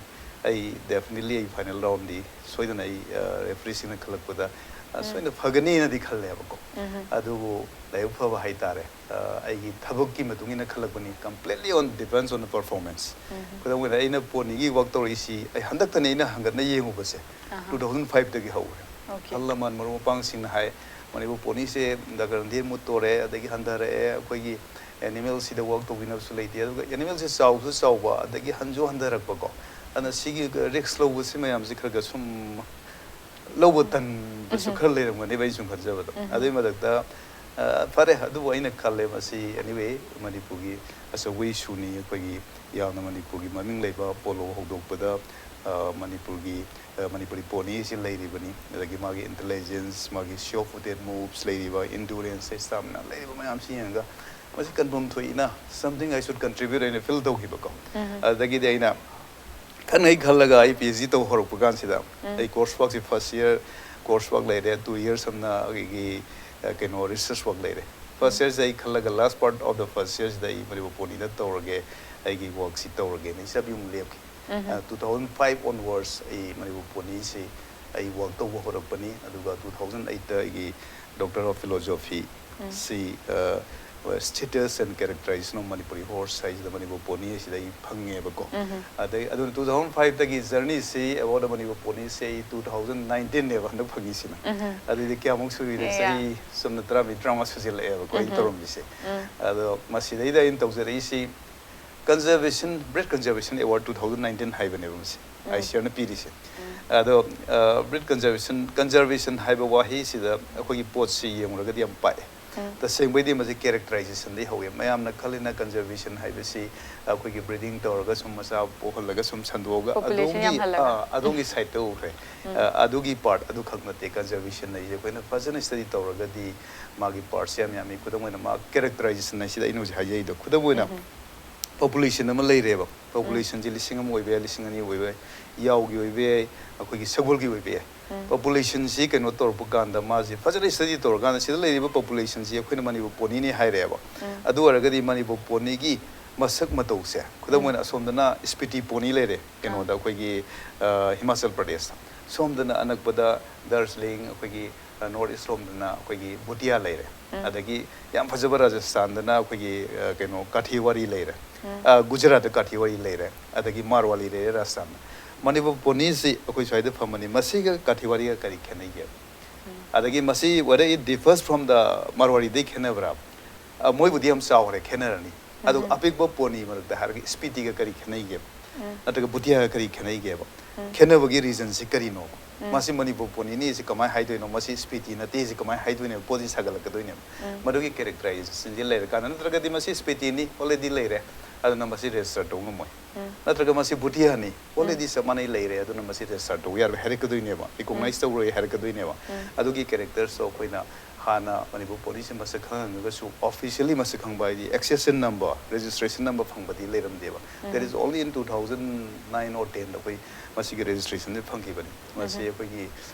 ꯑꯩ ꯗꯦꯐꯤꯅꯦꯠꯂꯤ ꯑꯩ ꯐꯥꯏꯅꯦꯜ ꯔꯥꯎꯟꯗꯤ ꯁꯣꯏꯗꯅ ꯑꯩ, ꯑ, ꯔꯦꯐ꯭ꯔꯤꯁꯤꯡꯅ ꯈꯜꯂꯛꯄꯗ, ꯑ, ꯁꯣꯏꯗꯅ ꯐꯒꯅꯤꯅꯗꯤ ꯈꯜꯂꯦꯕꯀꯣ꯫ ꯑꯗꯨꯕꯨ ꯂꯥꯏꯕꯛ ꯐꯕ ꯍꯥꯏꯇꯥꯔꯦ, ꯑ, ꯑꯩꯒꯤ ꯊꯕꯛꯀꯤ ꯃꯇꯨꯡ ꯏꯟꯅ ꯈꯜꯂꯛꯄꯅꯤ, completely on, depends on the performance꯫ ꯈꯨꯗꯝ ꯑꯣꯏꯅ ꯑꯩꯅ ꯄꯣꯅꯤꯒꯤ ꯋꯥꯛ ꯇꯧꯔꯛꯏꯁꯤ ꯑꯩ ꯍꯟꯗꯛꯇꯅꯤ ꯑꯩꯅ ꯍꯪꯒꯠꯅ ꯌꯦꯡꯉꯨꯕꯁꯦ꯫ ꯑꯍꯥ꯫ Two thousand five ꯗꯒꯤ ꯍꯧꯔꯦ꯫ ꯑꯣꯀꯦ꯫ ꯑꯍꯜ ꯂꯃꯟ ꯃꯔꯨꯞ ꯃꯄꯥꯡꯁꯤꯡꯅ ꯍꯥꯏ, "ꯃꯅꯤꯄꯨꯔ ꯄꯣꯅꯤꯁꯦ ꯗꯥꯛꯇꯔ ꯔꯟꯙꯤꯔ ꯃꯨꯠ ꯇꯣꯔꯦ, ꯑꯗꯒꯤ ꯍꯟꯊꯔꯛꯑꯦ, ꯑꯩꯈꯣꯏꯒꯤ ꯑꯦꯅꯤꯃꯦꯜꯁꯤꯗ ꯋꯥꯛ ꯇꯧꯕꯤꯅꯕꯁꯨ ꯂꯩꯇꯦ, ꯑꯗꯨꯒ ꯑꯦꯅꯤꯃꯦꯜꯁꯦ ꯆꯥꯎꯁꯨ ꯆꯥꯎꯕ, ꯑꯗꯒꯤ ꯍꯟꯁꯨ ꯍꯟꯊꯔꯛꯄꯀꯣ꯫ ꯑꯗꯨꯅ ꯁꯤꯒꯤ ꯔꯤꯛꯁ ꯂꯧꯕꯁꯤ ꯃꯌꯥꯝꯁꯦ ꯈꯔ ꯈꯔ ꯁꯨꯝ ꯂꯧꯕ ꯇꯟꯕꯁꯨ ꯈꯔ ꯂꯩꯔꯝꯒꯅꯦꯕ ꯑꯩ ꯁꯨꯝ ꯈꯟꯖꯕꯗ꯫ ꯑꯗꯨꯏ ꯃꯊꯛꯇ, ꯑ, ꯐꯔꯦ, ꯑꯗꯨꯕꯨ ꯑꯩꯅ ꯈꯜꯂꯦ ꯃꯁꯤ, anyway, ꯃꯅꯤꯄꯨꯔꯒꯤ ꯑꯆꯧꯕ ꯏꯁꯨꯅꯤ꯫ ꯑꯩꯈꯣꯏꯒꯤ ꯌꯥꯝꯅ ꯃꯅꯤꯄꯨꯔꯒꯤ ꯃꯃꯤꯡ ꯂꯩꯕ ꯄꯣꯂꯣ ꯍꯧꯗꯣꯛꯄꯗ, ꯑ, ꯃꯅꯤꯄꯨꯔꯒꯤ, ꯑ, ꯃꯅꯤꯄꯨꯔꯤ ꯄꯣꯅꯤ ꯑꯁꯤ ꯂꯩꯔꯤꯕꯅꯤ꯫ ꯑꯗꯒꯤ ꯃꯥꯒꯤ ꯏꯟꯇꯦꯂꯤꯖꯦꯟꯁ, ꯃꯥꯒꯤ ꯁ꯭ꯌꯣꯔ ꯐꯨꯇꯦꯠ ꯃꯨꯚꯁ ꯂꯩꯔꯤꯕ, ꯏꯟꯗꯨꯔꯦꯟꯁ, ꯁ꯭ꯇꯥꯃꯤꯅꯥ ꯂꯩꯔꯤꯕ ꯃꯌꯥꯝꯁꯤ ꯌꯦꯡꯉꯒ ꯃꯁꯤ ꯀꯟꯐꯝ ꯊꯣꯛꯏꯅ, something I should contribute ꯍꯥꯏꯅ ꯐꯤꯜ ꯇꯧꯈꯤꯕꯀꯣ꯫ ꯑꯗꯒꯤꯗꯤ ꯑꯩꯅ ꯈꯟꯅꯩ ꯈꯜꯂꯒ ꯑꯩ ꯄꯤ ꯑꯩꯆ ꯗꯤ ꯇꯧ ꯍꯧꯔꯛꯄ ꯀꯥꯟꯁꯤꯗ ꯑꯩ ꯀꯣꯔꯁ ꯋꯥꯛꯁꯦ ꯐꯥꯔꯁ ꯏꯌꯔ ꯀꯣꯔꯁ ꯋꯥꯛ ꯂꯩꯔꯦ, ꯇꯨ ꯏꯌꯔꯁ ꯑꯃꯅ ꯑꯩꯈꯣꯏꯒꯤ, ꯑ, ꯀꯩꯅꯣ, ꯔꯤꯁꯔꯁ ꯋꯥꯛ ꯂꯩꯔꯦ꯫ First yearꯁꯦ ꯑꯩ ꯈꯜꯂꯒ last part of the first yearꯁꯤꯗ ꯑꯩ ꯃꯅꯤꯄꯨꯔ ꯄꯣꯅꯤꯗ ꯇꯧꯔꯒꯦ, ꯑꯩꯒꯤ workꯁꯤ ꯇꯧꯔꯒꯦꯅ ꯏꯁꯥ ꯌꯨꯝ ꯂꯦꯞꯈꯤ꯫ Two thousand five onwards ꯑꯩ ꯃꯅꯤꯄꯨꯔ ꯄꯣꯅꯤꯁꯤ ꯑꯩ work ꯇꯧꯕ ꯍꯧꯔꯛꯄꯅꯤ꯫ ꯑꯗꯨꯒ two thousand eightꯇ ꯑꯩꯒꯤ Doctor of Philosophy ꯁꯤ status and characterization of Manipuri horse ꯍꯥꯏꯁꯤꯗ ꯃꯅꯤꯄꯨꯔ ꯄꯣꯅꯤ ꯍꯥꯏꯁꯤꯗ ꯑꯩ ꯐꯪꯉꯦꯕꯀꯣ꯫ ꯑꯗꯩ ꯑꯗꯨꯅ two thousand fiveꯇꯒꯤ journeyꯁꯤ about ꯃꯅꯤꯄꯨꯔ ꯄꯣꯅꯤꯁꯦ ꯑꯩ two thousand nineteenꯅꯦꯕ ꯍꯟꯗꯛ ꯐꯪꯉꯤꯁꯤꯅ꯫ ꯑꯗꯨꯗꯤ ꯀꯌꯥꯃꯨꯛ ꯁꯨꯔꯤꯗ? ꯆꯍꯤ ꯁꯨꯞꯅ ꯇꯔꯥꯃꯔꯤ ꯇꯔꯥꯃꯉꯥ ꯁꯨꯖꯤꯜꯂꯛꯑꯦꯕꯀꯣ ꯑꯩ ꯇꯧꯔꯝꯃꯤꯁꯦ꯫ ꯑꯗꯣ ꯃꯁꯤꯗꯩꯗ ꯑꯩꯅ ꯇꯧꯖꯔꯛꯏꯁꯤ Conservation, Breed Conservation Award two thousand nineteen ꯍꯥꯏꯕꯅꯦꯕ ꯃꯁꯤ ICARꯅ ꯄꯤꯔꯤꯁꯦ꯫ ꯑꯗꯣ breed conservation, conservation ꯍꯥꯏꯕ ꯋꯥꯍꯩꯁꯤꯗ ꯑꯩꯈꯣꯏꯒꯤ ꯄꯣꯠꯁꯤ ꯌꯦꯡꯉꯨꯔꯒꯗꯤ ꯌꯥꯝ ꯄꯥꯛꯑꯦ꯫ ꯇꯁꯦꯡꯕꯩꯗꯤ ꯃꯁꯤ characterizationꯗꯒꯤ ꯍꯧꯋꯦ꯫ ꯃꯌꯥꯝꯅ ꯈꯜꯂꯤꯅ conservation ꯍꯥꯏꯕꯁꯤ ꯑꯩꯈꯣꯏꯒꯤ breeding ꯇꯧꯔꯒ ꯁꯨꯝ ꯃꯆꯥ ꯄꯣꯛꯍꯜꯂꯒ ꯁꯨꯝ ꯁꯟꯗꯣꯛꯑꯒ ꯑꯗꯣꯝꯒꯤ sideꯇ ꯎꯈ꯭ꯔꯦ꯫ ꯑꯗꯣꯝꯒꯤ part ꯑꯗꯨꯈꯛ ꯅꯠꯇꯦ꯫ Conservation ꯍꯥꯏꯁꯦ ꯑꯩꯈꯣꯏꯅ ꯐꯖꯅ study ꯇꯧꯔꯒꯗꯤ ꯃꯥꯒꯤ partꯁꯦ ꯌꯥꯝ ꯌꯥꯝꯃꯤ꯫ ꯈꯨꯗꯝ ꯑꯣꯏꯅ ꯃꯥ characterization ꯍꯥꯏꯁꯤꯗ ꯑꯩꯅ ꯍꯧꯖꯤꯛ ꯍꯥꯏꯖꯩꯗꯣ꯫ ꯈꯨꯗꯝ ꯑꯣꯏꯅ population ꯑꯃ ꯂꯩꯔꯦꯕ꯫ Populationꯁꯦ ꯂꯤꯁꯤꯡ ꯑꯃ ꯑꯣꯏꯕ ꯌꯥꯏ, ꯂꯤꯁꯤꯡ ꯑꯅꯤ ꯑꯣꯏꯕ ꯌꯥꯏ, ꯌꯥꯎꯒꯤ ꯑꯣꯏꯕ ꯌꯥꯏ, ꯑꯩꯈꯣꯏꯒꯤ ꯁꯒꯣꯜꯒꯤ ꯑꯣꯏꯕ ꯌꯥꯏ꯫ Populationꯁꯤ ꯀꯩꯅꯣ ꯇꯧꯔꯛꯄ ꯀꯥꯟꯗ ꯃꯥꯁꯦ ꯐꯖꯅ study ꯇꯧꯔꯀꯥꯟꯗ ꯁꯤꯗ ꯂꯩꯔꯤꯕ populationꯁꯤ ꯑꯩꯈꯣꯏꯅ ꯃꯅꯤꯄꯨꯔ ꯄꯣꯅꯤꯅꯤ ꯍꯥꯏꯔꯦꯕ꯫ ꯑꯗꯨ ꯑꯣꯏꯔꯒꯗꯤ ꯃꯅꯤꯄꯨꯔ ꯄꯣꯅꯤꯒꯤ ꯃꯁꯛ ꯃꯇꯧꯁꯦ, ꯈꯨꯗꯝ ꯑꯣꯏꯅ ꯑꯁꯣꯝꯗꯅ Spiti pony ꯂꯩꯔꯦ, ꯀꯩꯅꯣꯗ ꯑꯩꯈꯣꯏꯒꯤ ꯍꯤꯃꯥꯆꯜ ꯄ꯭ꯔꯗꯦꯁꯇ, ꯁꯣꯝꯗꯅ ꯑꯅꯛꯄꯗ ꯗꯥꯔꯖꯤꯂꯤꯡ ꯑꯩꯈꯣꯏꯒꯤ North East ꯂꯣꯝꯗꯅ ꯑꯩꯈꯣꯏꯒꯤ ꯚꯨꯇꯤꯌꯥ ꯂꯩꯔꯦ꯫ ꯑꯗꯒꯤ ꯌꯥꯝ ꯐꯖꯕ ꯔꯥꯖꯁꯊꯥꯟꯗꯅ ꯑꯩꯈꯣꯏꯒꯤ ꯀꯩꯅꯣ ꯀꯥꯊꯤꯋꯥꯔꯤ ꯂꯩꯔꯦ꯫ ꯒꯨꯖꯔꯥꯠꯇ ꯀꯥꯊꯤꯋꯥꯔꯤ ꯂꯩꯔꯦ꯫ ꯑꯗꯒꯤ ꯃꯥꯔꯋꯥꯂꯤ ꯂꯩꯔꯦ ꯔꯥꯖꯁꯊꯥꯟꯗ꯫ ꯃꯅꯤꯄꯨꯔ ꯄꯣꯅꯤꯁꯤ ꯑꯩꯈꯣꯏ ꯁ꯭ꯋꯥꯏꯗ ꯐꯪꯕꯅꯤ꯫ ꯃꯁꯤꯒ ꯀꯥꯊꯤꯋꯥꯔꯤꯒ ꯀꯔꯤ ꯈꯦꯠꯅꯩꯒꯦ? ꯑꯗꯒꯤ ꯃꯁꯤ whether it differs from the ꯃꯥꯔꯋꯥꯔꯤꯗꯩ ꯈꯦꯠꯅꯕ꯭ꯔꯥ? ꯃꯣꯏꯕꯨꯗꯤ ꯌꯥꯝ ꯆꯥꯎꯈ꯭ꯔꯦ, ꯈꯦꯠꯅꯔꯅꯤ꯫ ꯑꯗꯨꯒ ꯑꯄꯤꯛꯄ ꯄꯣꯅꯤ ꯃꯔꯛꯇ ꯍꯥꯏꯔꯒ ꯁ꯭ꯄꯤꯇꯤꯒ ꯀꯔꯤ ꯈꯦꯠꯅꯩꯒꯦꯕ? ꯅꯠꯇ꯭ꯔꯒ ꯕꯨꯇꯤꯌꯥꯒ ꯀꯔꯤ ꯈꯦꯠꯅꯩꯒꯦꯕ? ꯈꯦꯠꯅꯕꯒꯤ reasonꯁꯤ ꯀꯔꯤꯅꯣꯕ? ꯃꯁꯤ ꯃꯅꯤꯄꯨꯔ ꯄꯣꯅꯤꯅꯤ, ꯁꯤ ꯀꯃꯥꯏꯅ ꯍꯥꯏꯗꯣꯏꯅꯣ? ꯃꯁꯤ ꯁ꯭ꯄꯤꯇꯤ ꯅꯠꯇꯦ, ꯁꯤ ꯀꯃꯥꯏꯅ ꯍꯥꯏꯗꯣꯏꯅꯣ? ꯄꯣꯠꯁꯤ ꯁꯥꯒꯠꯂꯛꯀꯗꯣꯏꯅꯦꯕ꯫ ꯃꯗꯨꯒꯤ characterizationꯁꯤ ꯂꯩꯔꯀꯥꯟꯗ, ꯅꯠꯇ꯭ꯔꯒꯗꯤ ꯃꯁꯤ ꯁ꯭ꯄꯤꯇꯤꯅꯤ, already ꯂꯩꯔꯦ, ꯑꯗꯨꯅ ꯃꯁꯤ register ꯇꯧ ꯉꯝꯃꯣꯏ꯫ ꯅꯠꯇ꯭ꯔꯒ ꯃꯁꯤ ꯕꯨꯇꯤꯌꯥꯅꯤ, already ꯆꯞ ꯃꯥꯟꯅꯩ ꯂꯩꯔꯦ, ꯑꯗꯨꯅ ꯃꯁꯤ register ꯇꯧ ꯌꯥꯔꯣꯏ ꯍꯥꯏꯔꯛꯀꯗꯣꯏꯅꯦꯕ, recognize ꯇꯧꯔꯣꯏ ꯍꯥꯏꯔꯛꯀꯗꯣꯏꯅꯦꯕ꯫ ꯑꯗꯨꯒꯤ charactersꯇꯣ ꯑꯩꯈꯣꯏꯅ ꯍꯥꯟꯅ ꯃꯅꯤꯄꯨꯔ ꯄꯣꯅꯤꯁꯦ ꯃꯁꯛ ꯈꯪꯉꯝꯃꯒꯁꯨ officially ꯃꯁꯛ ꯈꯪꯕ ꯍꯥꯏꯗꯤ accession number, registration number ꯐꯪꯕꯗꯤ ꯂꯩꯔꯝꯗꯦꯕ꯫ That is only in two thousand nine or tenꯗ ꯑꯩꯈꯣꯏ ꯃꯁꯤꯒꯤ registrationꯁꯦ ꯐꯪꯈꯤꯕꯅꯤ꯫ ꯃꯁꯤ ꯑꯩꯈꯣꯏꯒꯤ,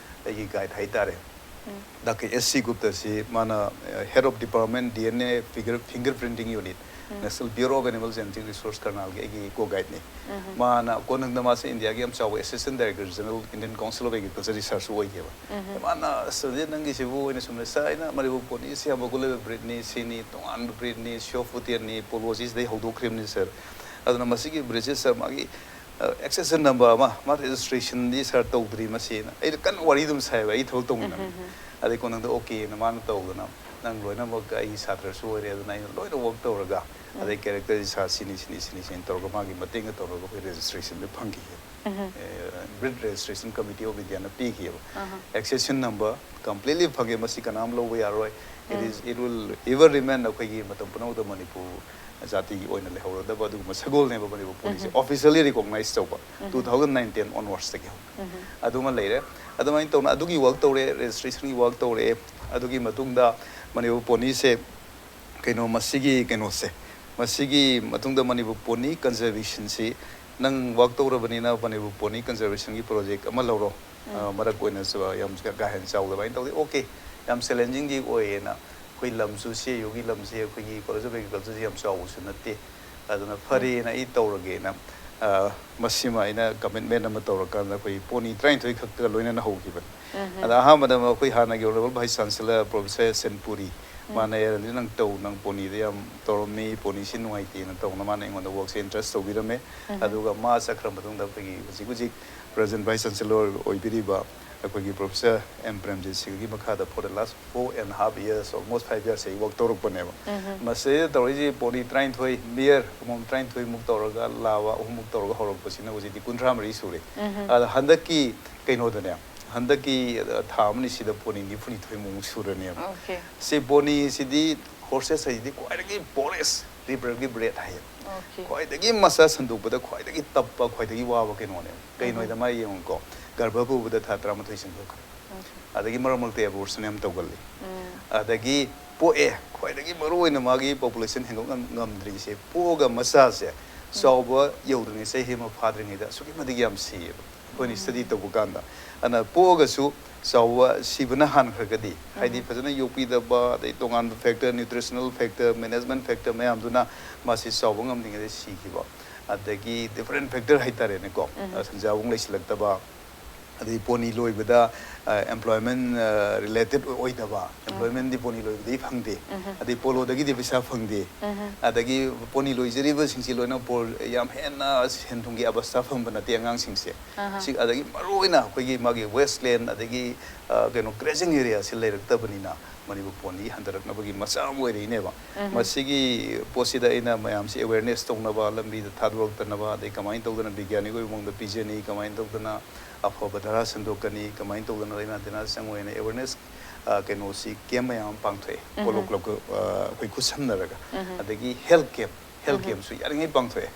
ꯑꯩꯒꯤ guide ꯍꯥꯏꯇꯥꯔꯦ, ꯗꯥꯛꯇꯔ ꯑꯦꯁ ꯁꯤ ꯒꯨꯞꯇꯁꯤ ꯃꯥꯅ head of department D N A finger fingerprinting unit, national bureau of animal genetic resources ꯀꯔꯅꯥꯜꯒꯤ ꯑꯩꯒꯤ ꯀꯣ ꯒꯥꯏꯗꯅꯤ꯫ ꯃꯥꯅ ꯀꯣꯟꯅꯪꯗ ꯃꯥꯁꯦ ꯏꯟꯗꯤꯌꯥꯒꯤ ꯌꯥꯝ ꯆꯥꯎꯕ assistant director general Indian council of agriculture ꯔꯤꯁꯔꯁꯁꯨ ꯑꯣꯏꯈꯤꯕ꯫ ꯃꯥꯅ "ꯑꯁ, ꯑꯗꯨꯗꯤ ꯅꯪꯒꯤꯁꯤꯕꯨ ꯑꯣꯏꯅ ꯁꯨꯝ ꯁꯥꯔ, ꯑꯩꯅ ꯃꯅꯤꯄꯨꯔ ꯄꯣꯅꯤꯁꯤ ꯌꯥꯝ ꯃꯒꯨꯟ ꯂꯩꯕ ꯕ꯭ꯔꯤꯠꯅꯤ, ꯁꯤꯅꯤ, ꯇꯣꯉꯥꯟꯕ ꯕ꯭ꯔꯤꯠꯅꯤ, ꯁꯤꯌꯣ ꯐꯨꯇꯦꯟꯅꯤ, ꯄꯣꯂꯣꯁꯤ ꯁꯤꯗꯩ ꯍꯧꯗꯣꯛꯈ꯭ꯔꯤꯕꯅꯤ ꯁꯥꯔ꯫ ꯑꯗꯨꯅ ꯃꯁꯤꯒꯤ ꯕ꯭ꯔꯤꯠꯁꯦ ꯁꯥꯔ ꯃꯥꯒꯤ ꯑꯦꯛꯁꯦꯁꯟ ꯅꯝꯕꯔ ꯑꯃ, ꯃꯥ ꯔꯦꯖꯤꯁꯇ꯭ꯔꯦꯁꯟꯗꯤ ꯁꯥꯔ ꯇꯧꯗ꯭ꯔꯤ ꯃꯁꯤꯅ", ꯑꯩꯅ ꯀꯟꯅ ꯋꯥꯔꯤ ꯑꯗꯨꯝ ꯁꯥꯏꯕ, ꯑꯩ ꯊꯕꯛ ꯇꯧꯃꯤꯟꯅꯕꯅꯤ꯫ ꯑꯗꯩ ꯀꯣꯟꯅꯪꯗ ꯑꯣꯀꯦꯅ ꯃꯥꯅ ꯇꯧꯗꯅ, "ꯅꯪ ꯂꯣꯏꯅꯃꯛ ꯑꯩꯒꯤ ꯁꯥꯇ꯭ꯔꯁꯨ ꯑꯣꯏꯔꯦ, ꯑꯗꯨꯅ ꯑꯩꯅ ꯂꯣꯏꯅ ꯋꯥꯔꯛ ꯇꯧꯔꯒ, ꯑꯗꯩ ꯀꯦꯔꯦꯛꯇꯔꯁꯤ ꯁꯥꯔ ꯁꯤꯅꯤ, ꯁꯤꯅꯤ, ꯁꯤꯅꯤ, ꯁꯤꯅꯤ" ꯇꯧꯔꯒ ꯃꯥꯒꯤ ꯃꯇꯦꯡꯒ ꯇꯧꯔꯒ ꯑꯩꯈꯣꯏ ꯔꯦꯖꯤꯁꯇ꯭ꯔꯦꯁꯟꯗꯨ ꯐꯪꯈꯤ꯫ ꯕ꯭ꯔꯤꯠ ꯔꯦꯖꯤꯁꯇ꯭ꯔꯦꯁꯟ ꯀꯃꯤꯇꯤ ꯑꯣꯐ ꯏꯟꯗꯤꯌꯥꯅ ꯄꯤꯈꯤꯑꯕ꯫ ꯑꯦꯛꯁꯦꯁꯟ ꯅꯝꯕꯔ ꯀꯝꯄ꯭ꯂꯤꯠꯂꯤ ꯐꯪꯉꯦ, ꯃꯁꯤ ꯀꯅꯥꯝ ꯂꯧꯕ ꯌꯥꯔꯣꯏ꯫ It is, it will ever remain ꯑꯩꯈꯣꯏꯒꯤ ꯃꯇꯝ ꯄꯨꯝꯅꯃꯛꯇ ꯃꯅꯤꯄꯨꯔ ꯖꯥꯇꯤꯒꯤ ꯑꯣꯏꯅ ꯂꯩꯍꯧꯔꯗꯕ ꯑꯗꯨꯒꯨꯝꯕ ꯁꯒꯣꯜꯅꯦꯕ ꯃꯅꯤꯄꯨꯔ ꯄꯣꯅꯤꯁꯦ꯫ Officially recognize ꯇꯧꯕ ꯇꯨ ꯊꯥꯎꯖꯟ ꯅꯥꯏꯟꯇꯤꯟ ꯑꯣꯟꯋꯥꯔꯁꯇꯒꯤ ꯍꯧꯅ꯫ ꯑꯗꯨꯃ ꯂꯩꯔꯦ꯫ ꯑꯗꯨꯃꯥꯏꯅ ꯇꯧꯅ ꯑꯗꯨꯒꯤ ꯋꯥꯔꯛ ꯇꯧꯔꯦ, ꯔꯦꯖꯤꯁꯇ꯭ꯔꯦꯁꯟꯒꯤ ꯋꯥꯔꯛ ꯇꯧꯔꯦ꯫ ꯑꯗꯨꯒꯤ ꯃꯇꯨꯡꯗ ꯃꯅꯤꯄꯨꯔ ꯄꯣꯅꯤꯁꯦ ꯀꯩꯅꯣ, ꯃꯁꯤꯒꯤ ꯀꯩꯅꯣꯁꯦ, ꯃꯁꯤꯒꯤ ꯃꯇꯨꯡꯗ ꯃꯅꯤꯄꯨꯔ ꯄꯣꯅꯤ ꯀꯟꯖꯔꯕꯦꯁꯟꯁꯤ ꯅꯪ ꯋꯥꯔꯛ ꯇꯧꯔꯕꯅꯤꯅ ꯃꯅꯤꯄꯨꯔ ꯄꯣꯅꯤ ꯀꯟꯖꯔꯕꯦꯁꯟꯒꯤ ꯄ꯭ꯔꯣꯖꯦꯛ ꯑꯃ ꯂꯧꯔꯣ꯫ ꯑ, ꯃꯔꯛ ꯑꯣꯏꯅ ꯆ-, ꯌꯥꯝ ꯀꯥ ꯍꯦꯟꯅ ꯆꯥꯎꯗꯕ ꯍꯥꯏꯅ ꯇꯧꯗꯦ꯫ ꯑꯣꯀꯦ, ꯌꯥꯝ ꯆꯦꯂꯦꯟꯖꯤꯡꯗꯤ ꯑꯣꯏꯌꯦꯅ꯫ ꯑꯩꯈꯣꯏ ꯂꯝꯁꯨ, ꯁꯤ ꯑꯦ ꯌꯨꯒꯤ ꯂꯝꯁꯦ ꯑꯩꯈꯣꯏꯒꯤ ꯀꯣꯂꯦꯖ ꯑꯣꯐ ꯑꯦꯒ꯭ꯔꯤꯀꯜꯆꯔꯁꯦ ꯌꯥꯝ ꯆꯥꯎꯕꯁꯨ ꯅꯠꯇꯦ꯫ ꯑꯗꯨꯅ ꯐꯔꯦꯅ ꯑꯩ ꯇꯧꯔꯒꯦꯅ, ꯑ, ꯃꯁꯤꯃ ꯑꯩꯅ ꯀꯃꯤꯠꯃꯦꯟ ꯑꯃ ꯇꯧꯔꯀꯥꯟꯗ ꯑꯩꯈꯣꯏ ꯄꯣꯅꯤ ꯇꯔꯥꯅꯤꯊꯣꯏ ꯈꯛꯇꯒ ꯂꯣꯏꯅꯅ ꯍꯧꯈꯤꯕꯅꯤ꯫ ꯑꯗ ꯑꯍꯥꯟꯕꯗ ꯑꯩꯈꯣꯏ ꯍꯥꯟꯅꯒꯤ ꯑꯣꯅꯔꯦꯕꯜ ꯚꯥꯏꯁ ꯆꯥꯟꯁꯦꯂꯔ ꯄ꯭ꯔꯣꯐꯦꯁꯔ ꯁꯦꯟꯄꯨꯔꯤ, ꯃꯥꯅ, "ꯑꯦ, ꯔꯟꯖꯤꯠ, ꯅꯪ ꯇꯧ, ꯅꯪ ꯄꯣꯅꯤꯗ ꯌꯥꯝ ꯇꯧꯔꯝꯃꯤ, ꯄꯣꯅꯤꯁꯤ ꯅꯨꯡꯉꯥꯏꯇꯦꯅ" ꯇꯧꯅ ꯃꯥꯅ ꯑꯩꯉꯣꯟꯗ ꯋꯥꯔꯛꯁꯦ ꯏꯟꯇꯔꯦꯁ ꯇꯧꯕꯤꯔꯝꯃꯦ꯫ ꯑꯗꯨꯒ ꯃꯥ ꯆꯠꯈ꯭ꯔ ꯃꯇꯨꯡꯗ ꯑꯩꯈꯣꯏꯒꯤ ꯍꯧꯖꯤꯛ ꯍꯧꯖꯤꯛ ꯄ꯭ꯔꯖꯦꯟ ꯚꯥꯏꯁ ꯆꯥꯟꯁꯦꯂꯔ ꯑꯣꯏꯕꯤꯔꯤꯕ ꯑꯩꯈꯣꯏꯒꯤ ꯄ꯭ꯔꯣꯐꯦꯁꯔ ꯑꯦꯝ ꯄ꯭ꯔꯦꯝꯖꯤꯠ ꯁꯤꯡꯒꯤ ꯃꯈꯥꯗ for the last four and half years, almost five years ꯑꯩ ꯋꯥꯔꯛ ꯇꯧꯔꯛꯄꯅꯦꯕ꯫ ꯃꯁꯤꯗꯩꯗ ꯇꯧꯔꯛꯏꯁꯤ ꯄꯣꯅꯤ ꯇꯔꯥꯅꯤꯊꯣꯏ, ꯃꯤꯌꯔ ꯑꯃꯃꯝ ꯇꯔꯥꯅꯤꯊꯣꯏꯃꯨꯛ ꯇꯧꯔꯒ, ꯂꯥꯕ ꯑꯍꯨꯝꯃꯨꯛ ꯇꯧꯔꯒ ꯍꯧꯔꯛꯄꯁꯤꯅ ꯍꯧꯖꯤꯛꯇꯤ ꯀꯨꯟꯊ꯭ꯔꯥ ꯃꯔꯤ ꯁꯨꯔꯦ꯫ ꯑꯗ ꯍꯟꯗꯛꯀꯤ ꯀꯩꯅꯣꯗꯅꯦ, ꯍꯟꯗꯛꯀꯤ, ꯑ, ꯊꯥ ꯑꯃꯅꯤ ꯁꯤꯗ ꯄꯣꯅꯤ ꯅꯤꯐꯨꯅꯤꯊꯣꯏꯃꯨꯛ ꯁꯨꯔꯅꯦꯕ꯫ ꯑꯣꯀꯦ꯫ ꯁꯤ ꯄꯣꯅꯤꯁꯤꯗꯤ ꯍꯣꯔꯁꯦꯁ ꯍꯥꯏꯁꯤꯗꯤ ꯈ꯭ꯋꯥꯏꯗꯒꯤ ꯄꯣꯔꯦꯁ ꯔꯤꯕꯔꯒꯤ ꯕ꯭ꯔꯦꯗ ꯍꯥꯏꯌꯦ꯫ ꯑꯣꯀꯦ꯫ ꯈ꯭ꯋꯥꯏꯗꯒꯤ ꯃꯆꯥ ꯁꯟꯗꯣꯛꯄꯗ ꯈ꯭ꯋꯥꯏꯗꯒꯤ ꯇꯞꯄ, ꯈ꯭ꯋꯥꯏꯗꯒꯤ ꯋꯥꯕ ꯀꯩꯅꯣꯅꯦ꯫ ꯀꯩꯅꯣꯗ ꯃꯥ ꯌꯦꯡꯉꯨꯀꯣ, ꯒꯔꯚ ꯄꯨꯕꯗ ꯊꯥ ꯇꯔꯥꯃꯥꯊꯣꯏ ꯁꯟꯗꯣꯛꯈ꯭ꯔꯦ꯫ ꯑꯣꯀꯦ꯫ ꯑꯗꯒꯤ ꯃꯔꯛ ꯃꯔꯛꯇ ꯑꯦꯕꯣꯔꯁꯟ ꯌꯥꯝ ꯇꯧꯒꯜꯂꯤ꯫ ꯑꯗꯒꯤ ꯄꯣꯛꯑꯦ, ꯈ꯭ꯋꯥꯏꯗꯒꯤ ꯃꯔꯨ ꯑꯣꯏꯅ ꯃꯥꯒꯤ ꯄꯣꯄꯨꯂꯦꯁꯟ ꯍꯦꯟꯒꯠ ꯉꯝ-, ꯉꯝꯗ꯭ꯔꯤꯁꯦ, ꯄꯣꯛꯑꯒ ꯃꯆꯥꯁꯦ ꯆꯥꯎꯕ ꯌꯧꯗ꯭ꯔꯤꯉꯩ, ꯆꯍꯤ ꯑꯃ ꯐꯥꯗ꯭ꯔꯤꯉꯩꯗ ꯑꯁꯨꯛꯀꯤ ꯃꯇꯤꯛ ꯌꯥꯝ ꯁꯤꯌꯦꯕ ꯑꯩꯈꯣꯏꯅ ꯁ꯭ꯇꯗꯤ ꯇꯧꯕ ꯀꯥꯟꯗ꯫ ꯑꯗꯨꯅ ꯄꯣꯛꯑꯒꯁꯨ ꯆꯥꯎꯕ ꯁꯤꯕꯅ ꯍꯥꯟꯈ꯭ꯔꯒꯗꯤ, ꯍꯥꯏꯗꯤ ꯐꯖꯅ ꯌꯣꯛꯄꯤꯗꯕ, ꯑꯗꯩ ꯇꯣꯉꯥꯟꯕ factor, nutritional factor, management factor ꯃꯌꯥꯝꯗꯨꯅ ꯃꯥꯁꯤ ꯆꯥꯎꯕ ꯉꯝꯗ꯭ꯔꯤꯉꯩꯗ ꯁꯤꯈꯤꯕ, ꯑꯗꯒꯤ ꯗꯤꯐꯔꯦꯟ ꯐꯦꯛꯇꯔ ꯍꯥꯏꯇꯥꯔꯦꯅꯦꯀꯣ, ꯁꯦꯟꯖꯥꯕꯨꯡ ꯂꯩꯁꯤꯜꯂꯛꯇꯕ, ꯑꯗꯩ ꯄꯣꯅꯤ ꯂꯣꯏꯕꯗ ꯑꯦꯝꯄ꯭ꯂꯣꯏꯃꯦꯟ ꯔꯤꯂꯦꯇꯦꯠ ꯑꯣꯏꯗꯕ, ꯑꯦꯝꯄ꯭ꯂꯣꯏꯃꯦꯟꯗꯤ ꯄꯣꯅꯤ ꯂꯣꯏꯕꯗꯒꯤ ꯐꯪꯗꯦ, ꯑꯗꯩ ꯄꯣꯂꯣꯗꯒꯤꯗꯤ ꯄꯩꯁꯥ ꯐꯪꯗꯦ, ꯑꯗꯒꯤ ꯄꯣꯅꯤ ꯂꯣꯏꯖꯔꯤꯕꯁꯤꯡꯁꯤ ꯂꯣꯏꯅ ꯄꯣꯔ ꯌꯥꯝ ꯍꯦꯟꯅ ꯁꯦꯟ ꯊꯨꯝꯒꯤ ꯑꯕꯁꯊꯥ ꯐꯪꯕ ꯅꯠꯇꯦ ꯑꯉꯥꯡꯁꯤꯡꯁꯦ꯫ ꯁꯤ ꯑꯗꯒꯤ ꯃꯔꯨꯑꯣꯏꯅ ꯑꯩꯈꯣꯏꯒꯤ ꯃꯥꯒꯤ ꯋꯦꯁꯂꯦꯟ ꯑꯗꯒꯤ ꯑ, ꯀꯩꯅꯣ ꯒ꯭ꯔꯦꯖꯤꯡ ꯑꯦꯔꯤꯌꯥꯁꯤ ꯂꯩꯔꯛꯇꯕꯅꯤꯅ ꯃꯅꯤꯄꯨꯔ ꯄꯣꯅꯤ ꯍꯟꯊꯔꯛꯅꯕꯒꯤ ꯃꯆꯥꯛ ꯑꯃ ꯑꯣꯏꯔꯛꯏꯅꯦꯕ꯫ ꯃꯁꯤꯒꯤ ꯄꯣꯠꯁꯤꯗ ꯑꯩꯅ ꯃꯌꯥꯝꯁꯤ ꯑꯦꯋꯦꯔꯅꯦꯁ ꯇꯧꯅꯕ, ꯂꯝꯕꯤꯗ ꯊꯥꯗꯣꯔꯛꯇꯅꯕ, ꯑꯗꯩ ꯀꯃꯥꯏꯅ ꯇꯧꯗꯅ ꯕꯤꯒ꯭ꯌꯥꯅꯤꯛ ꯑꯣꯏꯕ ꯃꯑꯣꯡꯗ ꯄꯤꯖꯅꯤ, ꯀꯃꯥꯏꯅ ꯇꯧꯗꯅ ꯑꯐꯕ ꯙꯔꯥ ꯁꯟꯗꯣꯛꯀꯅꯤ, ꯀꯃꯥꯏꯅ ꯇꯧꯗꯅ ꯂꯥꯏꯅꯥ ꯇꯤꯟꯅꯥ ꯆꯪꯉꯣꯏꯅ ꯑꯦꯋꯦꯔꯅꯦꯁ, ꯑ, ꯀꯩꯅꯣꯁꯤ ꯀꯦꯝ ꯃꯌꯥꯝ ꯑꯃ ꯄꯥꯡꯊꯣꯛꯑꯦ꯫ ꯄꯣꯂꯣ ꯀ꯭ꯂꯕꯀ, ꯑ, ꯑꯩꯈꯣꯏ ꯈꯨꯠꯁꯝꯅꯔꯒ꯫ ꯑꯗꯒꯤ ꯍꯦꯜꯊ ꯀꯦꯝ, ꯍꯦꯜꯊ ꯀꯦꯝꯁꯨ ꯌꯥꯔꯤꯉꯩ ꯄꯥꯡꯊꯣꯛꯑꯦ꯫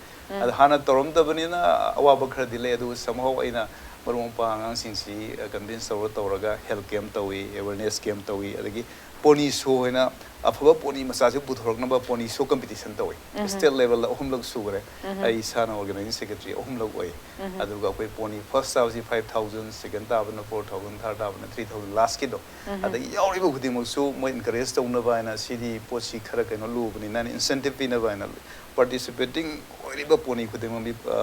ꯑꯗ ꯍꯥꯟꯅ ꯇꯧꯔꯝꯗꯕꯅꯤꯅ ꯑꯋꯥꯕ ꯈꯔꯗꯤ ꯂꯩ, ꯑꯗꯨꯕꯨ somehow ꯑꯩꯅ ꯃꯔꯨꯞ ꯃꯄꯥꯡ ꯑꯉꯥꯡꯁꯤꯡꯁꯤ, ꯑ, ꯀꯟꯚꯤꯟꯁ ꯇꯧꯔ ꯇꯧꯔꯒ ꯍꯦꯜꯊ ꯀꯦꯝ ꯇꯧꯏ, ꯑꯦꯋꯦꯔꯅꯦꯁ ꯀꯦꯝ ꯇꯧꯏ, ꯑꯗꯒꯤ ꯄꯣꯅꯤ ꯁꯣ ꯍꯥꯏꯅ ꯑꯐꯕ ꯄꯣꯅꯤ ꯃꯆꯥꯁꯤ ꯄꯨꯊꯣꯔꯛꯅꯕ ꯄꯣꯅꯤ ꯁꯣ ꯀꯝꯄꯤꯇꯤꯁꯟ ꯇꯧꯏ꯫ ꯁ꯭ꯇꯦꯠ ꯂꯦꯚꯦꯜꯗ ꯑꯍꯨꯝꯂꯛ ꯁꯨꯈ꯭ꯔꯦ꯫ ꯑꯩ ꯏꯁꯥꯅ ꯑꯣꯔꯒꯅꯥꯏꯖꯤꯡ ꯁꯦꯀ꯭ꯔꯦꯇꯔꯤ ꯑꯍꯨꯝꯂꯛ ꯑꯣꯏ꯫ ꯑꯗꯨꯒ ꯑꯩꯈꯣꯏ ꯄꯣꯅꯤ ꯐꯥꯔꯁ ꯇꯥꯕꯁꯤ ꯐꯥꯏꯚ ꯊꯥꯎꯖꯟ, ꯁꯦꯀꯦꯟ ꯇꯥꯕꯅ ꯐꯣꯔ ꯊꯥꯎꯖꯟ, ꯊꯥꯔꯠ ꯇꯥꯕꯅ ꯊ꯭ꯔꯤ ꯊꯥꯎꯖꯟ, ꯂꯥꯁꯀꯤꯗꯣ꯫ ꯑꯗꯒꯤ ꯌꯥꯎꯔꯤꯕ ꯈꯨꯗꯤꯡꯃꯛꯁꯨ ꯃꯣꯏ ꯏꯟꯀꯔꯦꯖ ꯇꯧꯅꯕ ꯍꯥꯏꯅ ꯁꯤꯗꯤ ꯄꯣꯠꯁꯤ ꯈꯔ ꯀꯩꯅꯣ ꯂꯨꯕꯅꯤꯅ ꯍꯥꯏꯅ ꯏꯟꯁꯦꯟꯇꯤꯞ ꯄꯤꯅꯕ ꯍꯥꯏꯅ ꯄꯥꯔꯇꯤꯁꯤꯄꯦꯇꯤꯡ ꯑꯣꯏꯔꯤꯕ ꯄꯣꯅꯤ ꯈꯨꯗꯤꯡꯃꯛ, ꯃꯤ, ꯑ,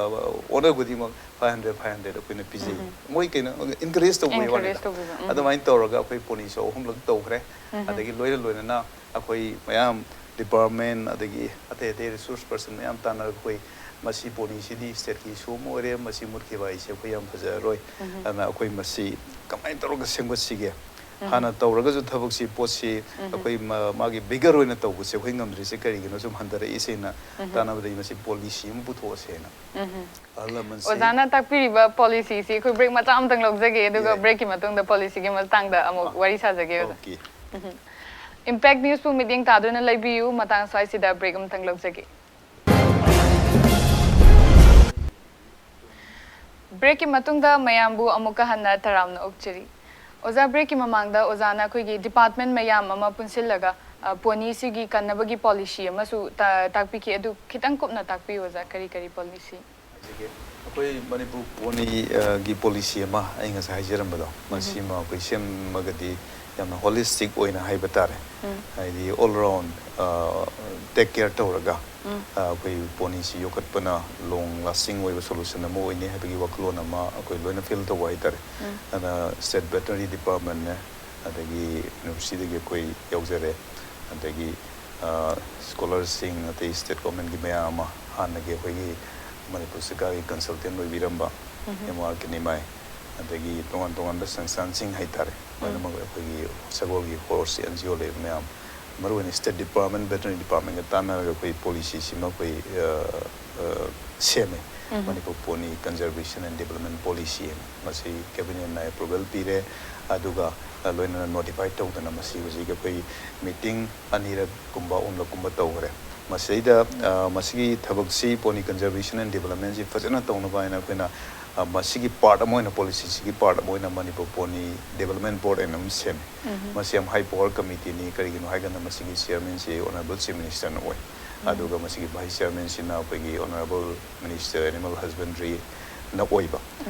ꯑꯣꯅꯔ ꯈꯨꯗꯤꯡꯃꯛ ꯐꯥꯏꯚ ꯍꯟꯗ꯭ꯔꯦꯗ, ꯐꯥꯏꯚ ꯍꯟꯗ꯭ꯔꯦꯗ ꯑꯩꯈꯣꯏꯅ ꯄꯤꯖꯩ꯫ ꯃꯣꯏ ꯀꯩꯅꯣ, ꯏꯟꯀꯔꯦꯖ ꯇꯧꯕꯒꯤ ꯋꯥꯅꯤꯗ꯫ Encourage ꯇꯧꯕꯤꯕ, ꯎꯝ꯫ ꯑꯗꯨꯃꯥꯏꯅ ꯇꯧꯔꯒ ꯑꯩꯈꯣꯏ ꯄꯣꯅꯤ ꯁꯣ ꯑꯍꯨꯝꯂꯛ ꯇꯧꯈ꯭ꯔꯦ꯫ ꯑꯗꯒꯤ ꯂꯣꯏꯅ ꯂꯣꯏꯅꯅ ꯑꯩꯈꯣꯏ ꯃꯌꯥꯝ ꯗꯤꯄꯥꯔꯠꯃꯦꯟ ꯑꯗꯒꯤ ꯑꯇꯩ ꯑꯇꯩ ꯔꯤꯁꯣꯔꯁ ꯄꯔꯁꯟ ꯃꯌꯥꯝ ꯇꯥꯟꯅꯔꯒ ꯑꯩꯈꯣꯏ ꯃꯁꯤ ꯄꯣꯅꯤꯁꯤꯗꯤ ꯁ꯭ꯇꯦꯠꯀꯤ ꯏꯁꯨ ꯑꯃ ꯑꯣꯏꯔꯦ, ꯃꯁꯤ ꯃꯨꯠꯈꯤꯕ ꯍꯥꯏꯁꯦ ꯑꯩꯈꯣꯏ ꯌꯥꯝ ꯐꯖꯔꯔꯣꯏ꯫ ꯑꯗꯨꯅ ꯑꯩꯈꯣꯏ ꯃꯁꯤ ꯀꯃꯥꯏꯅ ꯇꯧꯔꯒ ꯁꯦꯝꯒꯠꯁꯤꯒꯦ? ꯍꯥꯟꯅ ꯇꯧꯔꯒꯁꯨ ꯊꯕꯛꯁꯤ, ꯄꯣꯠꯁꯤ ꯑꯩꯈꯣꯏ ꯃꯥ-, ꯃꯥꯒꯤ ꯕꯤꯒꯔ ꯑꯣꯏꯅ ꯇꯧꯕꯁꯦ ꯑꯩꯈꯣꯏ ꯉꯝꯗ꯭ꯔꯤꯁꯦ ꯀꯔꯤꯒꯤꯅꯣ ꯁꯨꯝ ꯍꯟꯊꯔꯛꯏꯁꯦꯅ ꯇꯥꯟꯅꯕꯗꯒꯤ ꯃꯁꯤ ꯄꯣꯂꯤꯁꯤ ꯑꯃ ꯄꯨꯊꯣꯛꯑꯁꯦꯅ꯫ ꯑꯍꯜ ꯂꯃꯟꯁꯤꯡ ꯑꯣꯖꯥꯅ ꯇꯥꯛꯄꯤꯔꯤꯕ ꯄꯣꯂꯤꯁꯤꯁꯤ ꯑꯩꯈꯣꯏ ꯕ꯭ꯔꯦꯛ ꯃꯆꯥ ꯑꯃꯇꯪ ꯂꯧꯖꯒꯦ, ꯑꯗꯨꯒ ꯌꯥꯏ꯫ ꯕ꯭ꯔꯦꯛꯀꯤ ꯃꯇꯨꯡꯗ ꯄꯣꯂꯤꯁꯤꯒꯤ ꯃꯇꯥꯡꯗ ꯑꯃꯨꯛ ꯑꯥ꯫ ꯋꯥꯔꯤ ꯁꯥꯖꯒꯦ, ꯑꯣꯖꯥ꯫ ꯑꯣꯀꯦ꯫ ꯏꯝꯄꯦꯛ ꯅ꯭ꯌꯨꯁꯄꯨ ꯃꯤꯠꯌꯦꯡ ꯇꯥꯗꯨꯅ ꯂꯩꯕꯤꯌꯨ꯫ ꯃꯇꯥꯡ ꯑꯁ꯭ꯋꯥꯏꯁꯤꯗ ꯕ꯭ꯔꯦꯛ ꯑꯃꯇꯪ ꯂꯧꯖꯒꯦ꯫ ꯕ꯭ꯔꯦꯛꯀꯤ ꯃꯇꯨꯡꯗ ꯃꯌꯥꯝꯕꯨ ꯑꯃꯨꯛꯀ ꯍꯟꯅ ꯇꯔꯥꯝꯅ ꯑꯣꯛꯆꯔꯤ꯫ ꯑꯣꯖꯥ, ꯕ꯭ꯔꯦꯛꯀꯤ ꯃꯃꯥꯡꯗ ꯑꯣꯖꯥꯅ ꯑꯩꯈꯣꯏꯒꯤ ꯗꯤꯄꯥꯔꯠꯃꯦꯟ ꯃꯌꯥꯝ ꯑꯃ ꯄꯨꯟꯁꯤꯜꯂꯒ ꯑ, ꯄꯣꯅꯤꯁꯤꯒꯤ ꯀꯟꯅꯕꯒꯤ ꯄꯣꯂꯤꯁꯤ ꯑꯃꯁꯨ ꯇ-, ꯇꯥꯛꯄꯤꯈꯤ꯫ ꯑꯗꯨ ꯈꯤꯇꯪ ꯀꯨꯞꯅ ꯇꯥꯛꯄꯤꯌꯨ, ꯑꯣꯖꯥ, ꯀꯔꯤ ꯀꯔꯤ ꯄꯣꯂꯤꯁꯤ? ꯍꯥꯏꯖꯒꯦ꯫ ꯑꯩꯈꯣꯏ ꯃꯅꯤꯄꯨꯔ ꯄꯣꯅꯤ, ꯑ, ꯒꯤ ꯄꯣꯂꯤꯁꯤ ꯑꯃ ꯑꯩ ꯉꯁꯥꯏ ꯍꯥꯏꯖꯔꯝꯕꯗꯣ, ꯃꯁꯤꯃ ꯑꯩꯈꯣꯏ ꯁꯦꯝꯃꯒꯗꯤ ꯌꯥꯝꯅ ꯍꯣꯂꯤꯁꯇꯤꯛ ꯑꯣꯏꯅ ꯍꯥꯏꯕ ꯇꯥꯔꯦ꯫ ꯍꯥꯏꯗꯤ ꯑꯣꯜ ꯔꯥꯎꯟ, ꯑ, ꯇꯦꯛ ꯀꯦꯌꯔ ꯇꯧꯔꯒ, ꯑ, ꯑꯩꯈꯣꯏ ꯄꯣꯅꯤꯁꯤ ꯌꯣꯛꯈꯠꯄꯅ ꯂꯣꯡ ꯂꯥꯁꯇꯤꯡ ꯑꯣꯏꯕ ꯁꯣꯂꯨꯁꯟ ꯑꯃ ꯑꯣꯏꯅꯤ ꯍꯥꯏꯕꯒꯤ ꯋꯥꯈꯜꯂꯣꯟ ꯑꯃ ꯑꯩꯈꯣꯏ ꯂꯣꯏꯅ ꯐꯤꯜ ꯇꯧꯕ ꯍꯥꯏꯇꯥꯔꯦ꯫ ꯑꯗꯨꯅ ꯁ꯭ꯇꯦꯠ ꯚꯦꯇꯔꯅꯔꯤ ꯗꯤꯄꯥꯔꯠꯃꯦꯟꯅꯦ, ꯑꯗꯒꯤ ꯌꯨꯅꯤꯚꯔꯁꯤꯇꯤꯗꯒꯤ ꯑꯩꯈꯣꯏ ꯌꯥꯎꯖꯔꯦ, ꯑꯗꯒꯤ, ꯑ, ꯁ꯭ꯀꯣꯂꯔꯁꯤꯡ, ꯑꯇꯩ ꯁ꯭ꯇꯦꯠ ꯒꯣꯔꯃꯦꯟꯒꯤ ꯃꯌꯥꯝ ꯑꯃ, ꯍꯥꯟꯅꯒꯤ ꯑꯩꯈꯣꯏꯒꯤ ꯃꯅꯤꯄꯨꯔ ꯁꯔꯀꯥꯔꯒꯤ ꯀꯟꯁꯜꯇꯦꯟ ꯑꯣꯏꯕꯤꯔꯝꯕ ꯑꯦꯝ ꯑꯥꯔ ꯀꯦ ꯅꯤꯃꯥꯏ, ꯑꯗꯒꯤ ꯇꯣꯉꯥꯟ ꯇꯣꯉꯥꯟꯕ ꯁꯪꯁꯊꯥꯟꯁꯤꯡ ꯍꯥꯏꯇꯥꯔꯦ, ꯂꯣꯏꯅꯃꯛ ꯑꯩꯈꯣꯏꯒꯤ ꯁꯒꯣꯜꯒꯤ ꯍꯣꯔꯁꯁꯤ ꯑꯦꯟ ꯖꯤ ꯑꯣ ꯂꯩꯕ ꯃꯌꯥꯝ, ꯃꯔꯨꯑꯣꯏꯅ ꯁ꯭ꯇꯦꯠ ꯗꯤꯄꯥꯔꯠꯃꯦꯟ, ꯚꯦꯇꯔꯅꯔꯤ ꯗꯤꯄꯥꯔꯠꯃꯦꯟꯒ ꯇꯥꯟꯅꯔꯒ ꯑꯩꯈꯣꯏ ꯄꯣꯂꯤꯁꯤꯁꯤꯃ ꯑꯩꯈꯣꯏ, ꯑ, ꯑ, ꯁꯦꯝꯃꯦ꯫ Manipur pony conservation and development policy ꯍꯥꯏꯅ꯫ ꯃꯁꯤ ꯀꯦꯕꯤꯅꯦꯠꯅ ꯑꯦꯄ꯭ꯔꯨꯚꯦꯜ ꯄꯤꯔꯦ, ꯑꯗꯨꯒ, ꯑ, ꯂꯣꯏꯅꯅ ꯅꯣꯇꯤꯐꯥꯏ ꯇꯧꯗꯅ ꯃꯁꯤ ꯍꯧꯖꯤꯛ ꯑꯩꯈꯣꯏ ꯃꯤꯇꯤꯡ ꯑꯅꯤꯔꯛ ꯀꯨꯝꯕ, ꯑꯍꯨꯝꯂꯛ ꯀꯨꯝꯕ ꯇꯧꯈ꯭ꯔꯦ꯫ ꯃꯁꯤꯗꯩꯗ, ꯑ, ꯃꯁꯤꯒꯤ ꯊꯕꯛꯁꯤ, ꯄꯣꯅꯤ ꯀꯟꯖꯔꯕꯦꯁꯟ ꯑꯦꯟ ꯗꯤꯕꯂꯞꯃꯦꯟꯁꯤ ꯐꯖꯅ ꯇꯧꯅꯕ ꯍꯥꯏꯅ ꯑꯩꯈꯣꯏꯅ, ꯑ, ꯃꯁꯤꯒꯤ ꯄꯥꯔꯠ ꯑꯃ ꯑꯣꯏꯅ, ꯄꯣꯂꯤꯁꯤꯁꯤꯒꯤ ꯄꯥꯔꯠ ꯑꯃ ꯑꯣꯏꯅ ꯃꯅꯤꯄꯨꯔ ꯄꯣꯅꯤ ꯗꯤꯕꯂꯞꯃꯦꯟ ꯕꯣꯔꯗ ꯍꯥꯏꯅ ꯑꯃ ꯁꯦꯝꯃꯦ꯫ ꯃꯁꯤ ꯌꯥꯝ ꯍꯥꯏ ꯄꯋꯥꯔ ꯀꯃꯤꯇꯤꯅꯤ꯫ ꯀꯔꯤꯒꯤꯅꯣ ꯍꯥꯏꯀꯥꯟꯗ ꯃꯁꯤꯒꯤ ꯆꯤꯌꯔꯃꯦꯟꯁꯤ ꯑꯣꯅꯔꯦꯕꯜ ꯆꯤꯐ ꯃꯤꯅꯤꯁꯇꯔꯅ ꯑꯣꯏ꯫ ꯑꯗꯨꯒ ꯃꯁꯤꯒꯤ ꯚꯥꯏꯁ ꯆꯤꯌꯔꯃꯦꯟꯁꯤꯅ ꯑꯩꯈꯣꯏꯒꯤ ꯑꯣꯅꯔꯦꯕꯜ ꯃꯤꯅꯤꯁꯇꯔ ꯑꯦꯅꯤꯃꯦꯜ ꯍꯁꯕꯦꯟꯗ꯭ꯔꯤꯅ ꯑꯣꯏꯕ꯫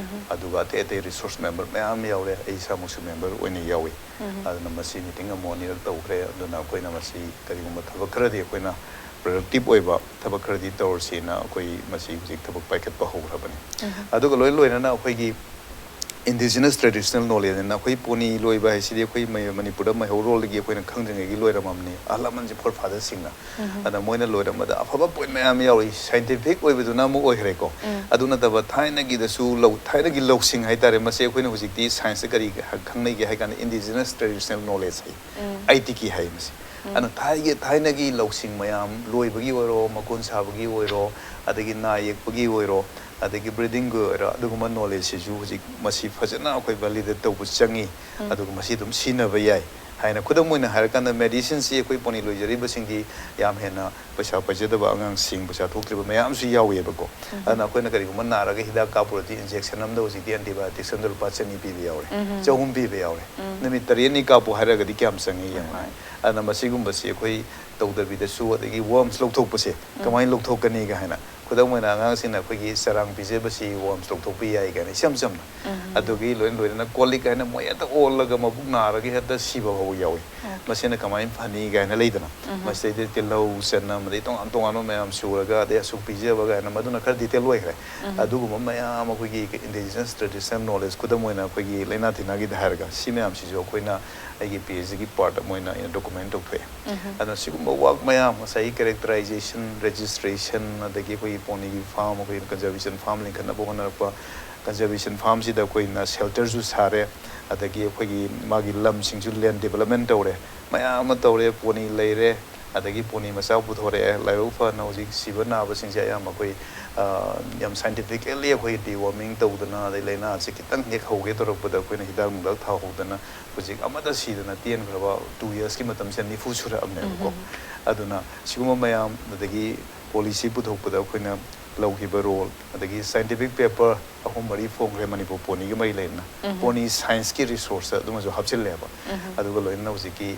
ꯑꯗꯨꯒ ꯑꯇꯩ ꯑꯇꯩ ꯔꯤꯁꯣꯔꯁ ꯃꯦꯝꯕꯔ ꯃꯌꯥꯝ ꯌꯥꯎꯔꯦ, ꯑꯩ ꯏꯁꯥꯃꯛꯁꯨ ꯃꯦꯝꯕꯔ ꯑꯣꯏꯅ ꯌꯥꯎꯏ꯫ ꯑꯗꯨꯅ ꯃꯁꯤ ꯃꯤꯇꯤꯡ ꯑꯃꯨꯛ ꯑꯅꯤꯔꯛ ꯇꯧꯈ꯭ꯔꯦ꯫ ꯑꯗꯨꯅ ꯑꯩꯈꯣꯏꯅ ꯃꯁꯤ ꯀꯔꯤꯒꯨꯝꯕ ꯊꯕꯛ ꯈꯔꯗꯤ ꯑꯩꯈꯣꯏꯅ ꯄ꯭ꯔꯗꯛꯇꯤꯞ ꯑꯣꯏꯕ ꯊꯕꯛ ꯈꯔꯗꯤ ꯇꯧꯔꯁꯤꯅ ꯑꯩꯈꯣꯏ ꯃꯁꯤ ꯍꯧꯖꯤꯛ ꯊꯕꯛ ꯄꯥꯏꯈꯠꯄ ꯍꯧꯈ꯭ꯔꯕꯅꯤ꯫ ꯑꯗꯨꯒ ꯂꯣꯏ ꯂꯣꯏꯅꯅ ꯑꯩꯈꯣꯏꯒꯤ ꯏꯟꯗꯤꯖꯤꯅꯁ ꯇ꯭ꯔꯦꯗꯤꯁꯅꯦꯜ ꯅꯣꯂꯦꯖ ꯑꯅ ꯑꯩꯈꯣꯏ ꯄꯣꯅꯤ ꯂꯣꯏꯕ ꯍꯥꯏꯁꯤꯗꯤ ꯑꯩꯈꯣꯏ ꯃꯩ-, ꯃꯅꯤꯄꯨꯔꯗ ꯃꯩꯍꯧꯔꯣꯜꯗꯒꯤ ꯑꯩꯈꯣꯏꯅ ꯈꯪꯗ꯭ꯔꯤꯉꯩꯒꯤ ꯂꯣꯏꯔꯝꯃꯕꯅꯤ꯫ ꯑꯍꯜ ꯂꯃꯟꯁꯤꯡ, ꯐꯣꯔ ꯐꯥꯗꯔꯁꯤꯡꯅ꯫ ꯑꯗ ꯃꯣꯏꯅ ꯂꯣꯏꯔꯝꯕꯗ ꯑꯐꯕ ꯄꯣꯏꯟ ꯃꯌꯥꯝ ꯌꯥꯎꯔꯤ꯫ ꯁꯥꯏꯟꯇꯤꯐꯤꯛ ꯑꯣꯏꯕꯗꯨꯅ ꯑꯃ ꯑꯣꯏꯈ꯭ꯔꯦꯀꯣ꯫ ꯑꯗꯨ ꯅꯠꯇꯕ ꯊꯥꯏꯅꯒꯤꯗꯁꯨ ꯂꯧ-, ꯊꯥꯏꯅꯒꯤ ꯂꯧꯁꯤꯡ ꯍꯥꯏꯇꯥꯔꯦ, ꯃꯁꯤ ꯑꯩꯈꯣꯏꯅ ꯍꯧꯖꯤꯛꯇꯤ ꯁꯥꯏꯟꯁꯇ ꯀꯔꯤ ꯈꯪꯅꯩꯒꯦ ꯍꯥꯏ ꯀꯥꯟꯗ ꯏꯟꯗꯤꯖꯤꯅꯁ ꯇ꯭ꯔꯦꯗꯤꯁꯅꯦꯜ ꯅꯣꯂꯦꯖ ꯍꯥꯏ, ꯑꯥꯏ ꯇꯤ ꯀꯦ ꯍꯥꯏ ꯃꯁꯤ꯫ ꯑꯗꯨꯅ ꯊꯥꯏꯒꯤ, ꯊꯥꯏꯅꯒꯤ ꯂꯧꯁꯤꯡ ꯃꯌꯥꯝ, ꯂꯣꯏꯕꯒꯤ ꯑꯣꯏꯔꯣ, ꯃꯀꯣꯟ ꯁꯥꯕꯒꯤ ꯑꯣꯏꯔꯣ, ꯑꯗꯒꯤ ꯅꯥ ꯌꯦꯛꯄꯒꯤ ꯑꯣꯏꯔꯣ, ꯑꯗꯒꯤ ꯕ꯭ꯔꯤꯗꯤꯡꯒꯤ ꯑꯣꯏꯔꯣ, ꯑꯗꯨꯒꯨꯝꯕ ꯅꯣꯂꯦꯖꯁꯤꯁꯨ ꯍꯧꯖꯤꯛ ꯃꯁꯤ ꯐꯖꯅ ꯑꯩꯈꯣꯏ ꯚꯦꯂꯤꯗꯦꯠ ꯇꯧꯕ ꯆꯪꯉꯤ꯫ ꯑꯗꯨꯒ ꯃꯁꯤ ꯑꯗꯨꯝ ꯁꯤꯖꯤꯟꯅꯕ ꯌꯥꯏ ꯍꯥꯏꯅ, ꯈꯨꯗꯝ ꯑꯣꯏꯅ ꯍꯥꯏꯔꯀꯥꯟꯗ, ꯃꯦꯗꯤꯁꯤꯟꯁꯤ ꯑꯩꯈꯣꯏ ꯄꯣꯅꯤ ꯂꯣꯏꯖꯔꯤꯕꯁꯤꯡꯗꯤ ꯌꯥꯝ ꯍꯦꯟꯅ ꯄꯩꯁꯥ ꯄꯥꯏꯖꯗꯕ ꯑꯉꯥꯡꯁꯤꯡ, ꯄꯩꯁꯥ ꯊꯣꯛꯇ꯭ꯔꯤꯕ ꯃꯌꯥꯝꯁꯨ ꯌꯥꯎꯏꯕꯀꯣ꯫ ꯑꯗꯨꯅ ꯑꯩꯈꯣꯏꯅ ꯀꯔꯤꯒꯨꯝꯕ ꯅꯥꯔꯒ ꯍꯤꯗꯥꯛ ꯀꯥꯞꯄꯨꯔꯗꯤ, ꯏꯟꯖꯦꯛꯁꯟ ꯑꯃꯗ ꯍꯧꯖꯤꯛꯇꯤ ꯑꯦꯟꯇꯤꯕꯥꯌꯣꯇꯤꯛꯁ ꯑꯃꯗ ꯂꯨꯄꯥ ꯆꯅꯤ ꯄꯤꯕ ꯌꯥꯎꯔꯦ, ꯆꯍꯨꯝ ꯄꯤꯕ ꯌꯥꯎꯔꯦ꯫ ꯅꯨꯃꯤꯠ ꯇꯔꯦꯠꯅꯤ ꯀꯥꯞꯄꯨ ꯍꯥꯏꯔꯒꯗꯤ ꯀꯌꯥꯝ ꯆꯪꯉꯤ ꯌꯦꯡꯉꯨꯅꯦ꯫ ꯑꯗꯨꯅ ꯃꯁꯤꯒꯨꯝꯕꯁꯤ ꯑꯩꯈꯣꯏ ꯇꯧꯗꯕꯤꯗꯁꯨ, ꯑꯗꯒꯤ ꯋꯣꯔꯝꯁ ꯂꯧꯊꯣꯛꯄꯁꯦ ꯀꯃꯥꯏꯅ ꯂꯧꯊꯣꯛꯀꯅꯤꯒ ꯍꯥꯏꯅ, ꯈꯨꯗꯝ ꯑꯣꯏꯅ ꯑꯉꯥꯡꯁꯤꯡꯅ ꯑꯩꯈꯣꯏꯒꯤ ꯆꯔꯥꯡ ꯄꯤꯖꯕꯁꯤ ꯋꯣꯔꯝꯁ ꯂꯧꯊꯣꯛꯄ ꯌꯥꯏ ꯀꯥꯏꯅ, ꯏꯆꯝ ꯆꯝꯅ꯫ ꯑꯗꯨꯒꯤ ꯂꯣꯏꯅ ꯂꯣꯏꯅꯅ ꯀꯣꯜ ꯂꯤꯛ ꯍꯥꯏꯅ ꯃꯣꯏ ꯍꯦꯛꯇ ꯑꯣꯜꯂꯒ ꯃꯕꯨꯛ ꯅꯥꯔꯒ ꯍꯦꯛꯇ ꯁꯤꯕ ꯐꯥꯎꯕ ꯌꯥꯎꯏ꯫ ꯃꯁꯤꯅ ꯀꯃꯥꯏꯅ ꯐꯅꯤ ꯀꯥꯏꯅ ꯂꯩꯗꯅ꯫ ꯃꯁꯤꯗꯩꯗ ꯇꯤꯜꯍꯧ, ꯆꯅꯝ, ꯑꯗꯩ ꯇꯣꯉꯥꯟ ꯇꯣꯉꯥꯟꯕ ꯃꯌꯥꯝ ꯁꯨꯔꯒ, ꯑꯗꯩ ꯑꯁꯨꯛ ꯄꯤꯖꯕ ꯀꯥꯏꯅ, ꯃꯗꯨꯅ ꯈꯔ ꯗꯤꯇꯦꯜ ꯑꯣꯏꯈ꯭ꯔꯦ꯫ ꯑꯗꯨꯒꯨꯝꯕ ꯃꯌꯥꯝ ꯑꯩꯈꯣꯏꯒꯤ ꯏꯟꯗꯤꯖꯤꯅꯁ ꯇ꯭ꯔꯦꯗꯤꯁꯅꯦꯜ ꯅꯣꯂꯦꯖ, ꯈꯨꯗꯝ ꯑꯣꯏꯅ ꯑꯩꯈꯣꯏꯒꯤ ꯂꯥꯏꯅꯥ ꯇꯤꯟꯅꯥꯒꯤꯗ ꯍꯥꯏꯔꯒ, ꯁꯤ ꯃꯌꯥꯝꯁꯤꯁꯨ ꯑꯩꯈꯣꯏꯅ ꯑꯩꯒꯤ ꯄꯤ ꯑꯩꯆ ꯗꯤꯒꯤ ꯄꯥꯔꯠ ꯑꯃ ꯑꯣꯏꯅ ꯑꯩꯅ ꯗꯣꯀꯨꯃꯦꯟ ꯇꯧꯊꯣꯛꯑꯦ꯫ ꯑꯗꯨꯅ ꯁꯤꯒꯨꯝꯕ ꯋꯥꯛ ꯃꯌꯥꯝ, ꯉꯁꯥꯏꯒꯤ ꯀꯦꯔꯦꯛꯇꯔꯥꯏꯖꯦꯁꯟ, ꯔꯦꯖꯤꯁꯇ꯭ꯔꯦꯁꯟ, ꯑꯗꯒꯤ ꯑꯩꯈꯣꯏꯒꯤ ꯄꯣꯅꯤꯒꯤ ꯐꯥꯔꯝ, ꯑꯩꯈꯣꯏꯒꯤ ꯀꯟꯖꯔꯕꯦꯁꯟ ꯐꯥꯔꯝ ꯂꯤꯡꯈꯠꯅꯕ ꯍꯣꯠꯅꯔꯛꯄ, ꯀꯟꯖꯔꯕꯦꯁꯟ ꯐꯥꯔꯝꯁꯤꯗ ꯑꯩꯈꯣꯏꯅ ꯁꯦꯜꯇꯔꯁꯨ ꯁꯥꯔꯦ, ꯑꯗꯒꯤ ꯑꯩꯈꯣꯏꯒꯤ ꯃꯥꯒꯤ ꯂꯝꯁꯤꯡꯁꯨ ꯂꯦꯟ ꯗꯤꯕꯂꯞꯃꯦꯟ ꯇꯧꯔꯦ, ꯃꯌꯥꯝ ꯑꯃ ꯇꯧꯔꯦ, ꯄꯣꯅꯤ ꯂꯩꯔꯦ, ꯑꯗꯒꯤ ꯄꯣꯅꯤ ꯃꯆꯥ ꯄꯨꯊꯣꯔꯛꯑꯦ꯫ ꯂꯥꯏꯕꯛ ꯐꯅ ꯍꯧꯖꯤꯛ ꯁꯤꯕ ꯅꯥꯕꯁꯤꯡꯁꯦ ꯑꯌꯥꯝꯕ ꯑꯩꯈꯣꯏ, ꯑ, ꯌꯥꯝ ꯁꯥꯏꯟꯇꯤꯐꯤꯀꯦꯜꯂꯤ ꯑꯩꯈꯣꯏ ꯗꯤꯋꯣꯔꯃꯤꯡ ꯇꯧꯗꯅ, ꯑꯗꯩ ꯂꯥꯏꯅꯥꯁꯦ ꯈꯤꯇꯪ ꯍꯦꯛ ꯍꯧꯒꯦ ꯇꯧꯔꯛꯄꯗ ꯑꯩꯈꯣꯏꯅ ꯍꯤꯗꯥꯛ ꯅꯨꯡꯗꯥꯛ ꯊꯥꯍꯧꯗꯅ ꯍꯧꯖꯤꯛ ꯑꯃꯠꯇ ꯁꯤꯗꯅ ꯇꯦꯟꯈ꯭ꯔꯕ ꯇꯨ ꯌꯔꯁꯀꯤ ꯃꯇꯝꯁꯦ ꯅꯤꯐꯨ ꯁꯨꯔꯛꯑꯕꯅꯦꯕꯀꯣ꯫ ꯑꯗꯨꯅ ꯁꯤꯒꯨꯝꯕ ꯃꯌꯥꯝ, ꯑꯗꯒꯤ ꯄꯣꯂꯤꯁꯤ ꯄꯨꯊꯣꯛꯄꯗ ꯑꯩꯈꯣꯏꯅ ꯂꯧꯈꯤꯕ ꯔꯣꯜ, ꯑꯗꯒꯤ ꯁꯥꯏꯟꯇꯤꯐꯤꯛ ꯄꯦꯄꯔ ꯑꯍꯨꯝ ꯃꯔꯤ ꯐꯣꯡꯈ꯭ꯔꯦ ꯃꯅꯤꯄꯨꯔ ꯄꯣꯅꯤꯒ ꯃꯔꯤ ꯂꯩꯅꯅ꯫ ꯄꯣꯅꯤ ꯁꯥꯏꯟꯁꯀꯤ ꯔꯤꯁꯣꯔꯁꯇ ꯑꯗꯨꯃꯁꯨ ꯍꯥꯞꯆꯤꯜꯂꯦꯕ꯫ ꯑꯗꯨꯒ ꯂꯣꯏꯅꯅ ꯍꯧꯖꯤꯛꯀꯤ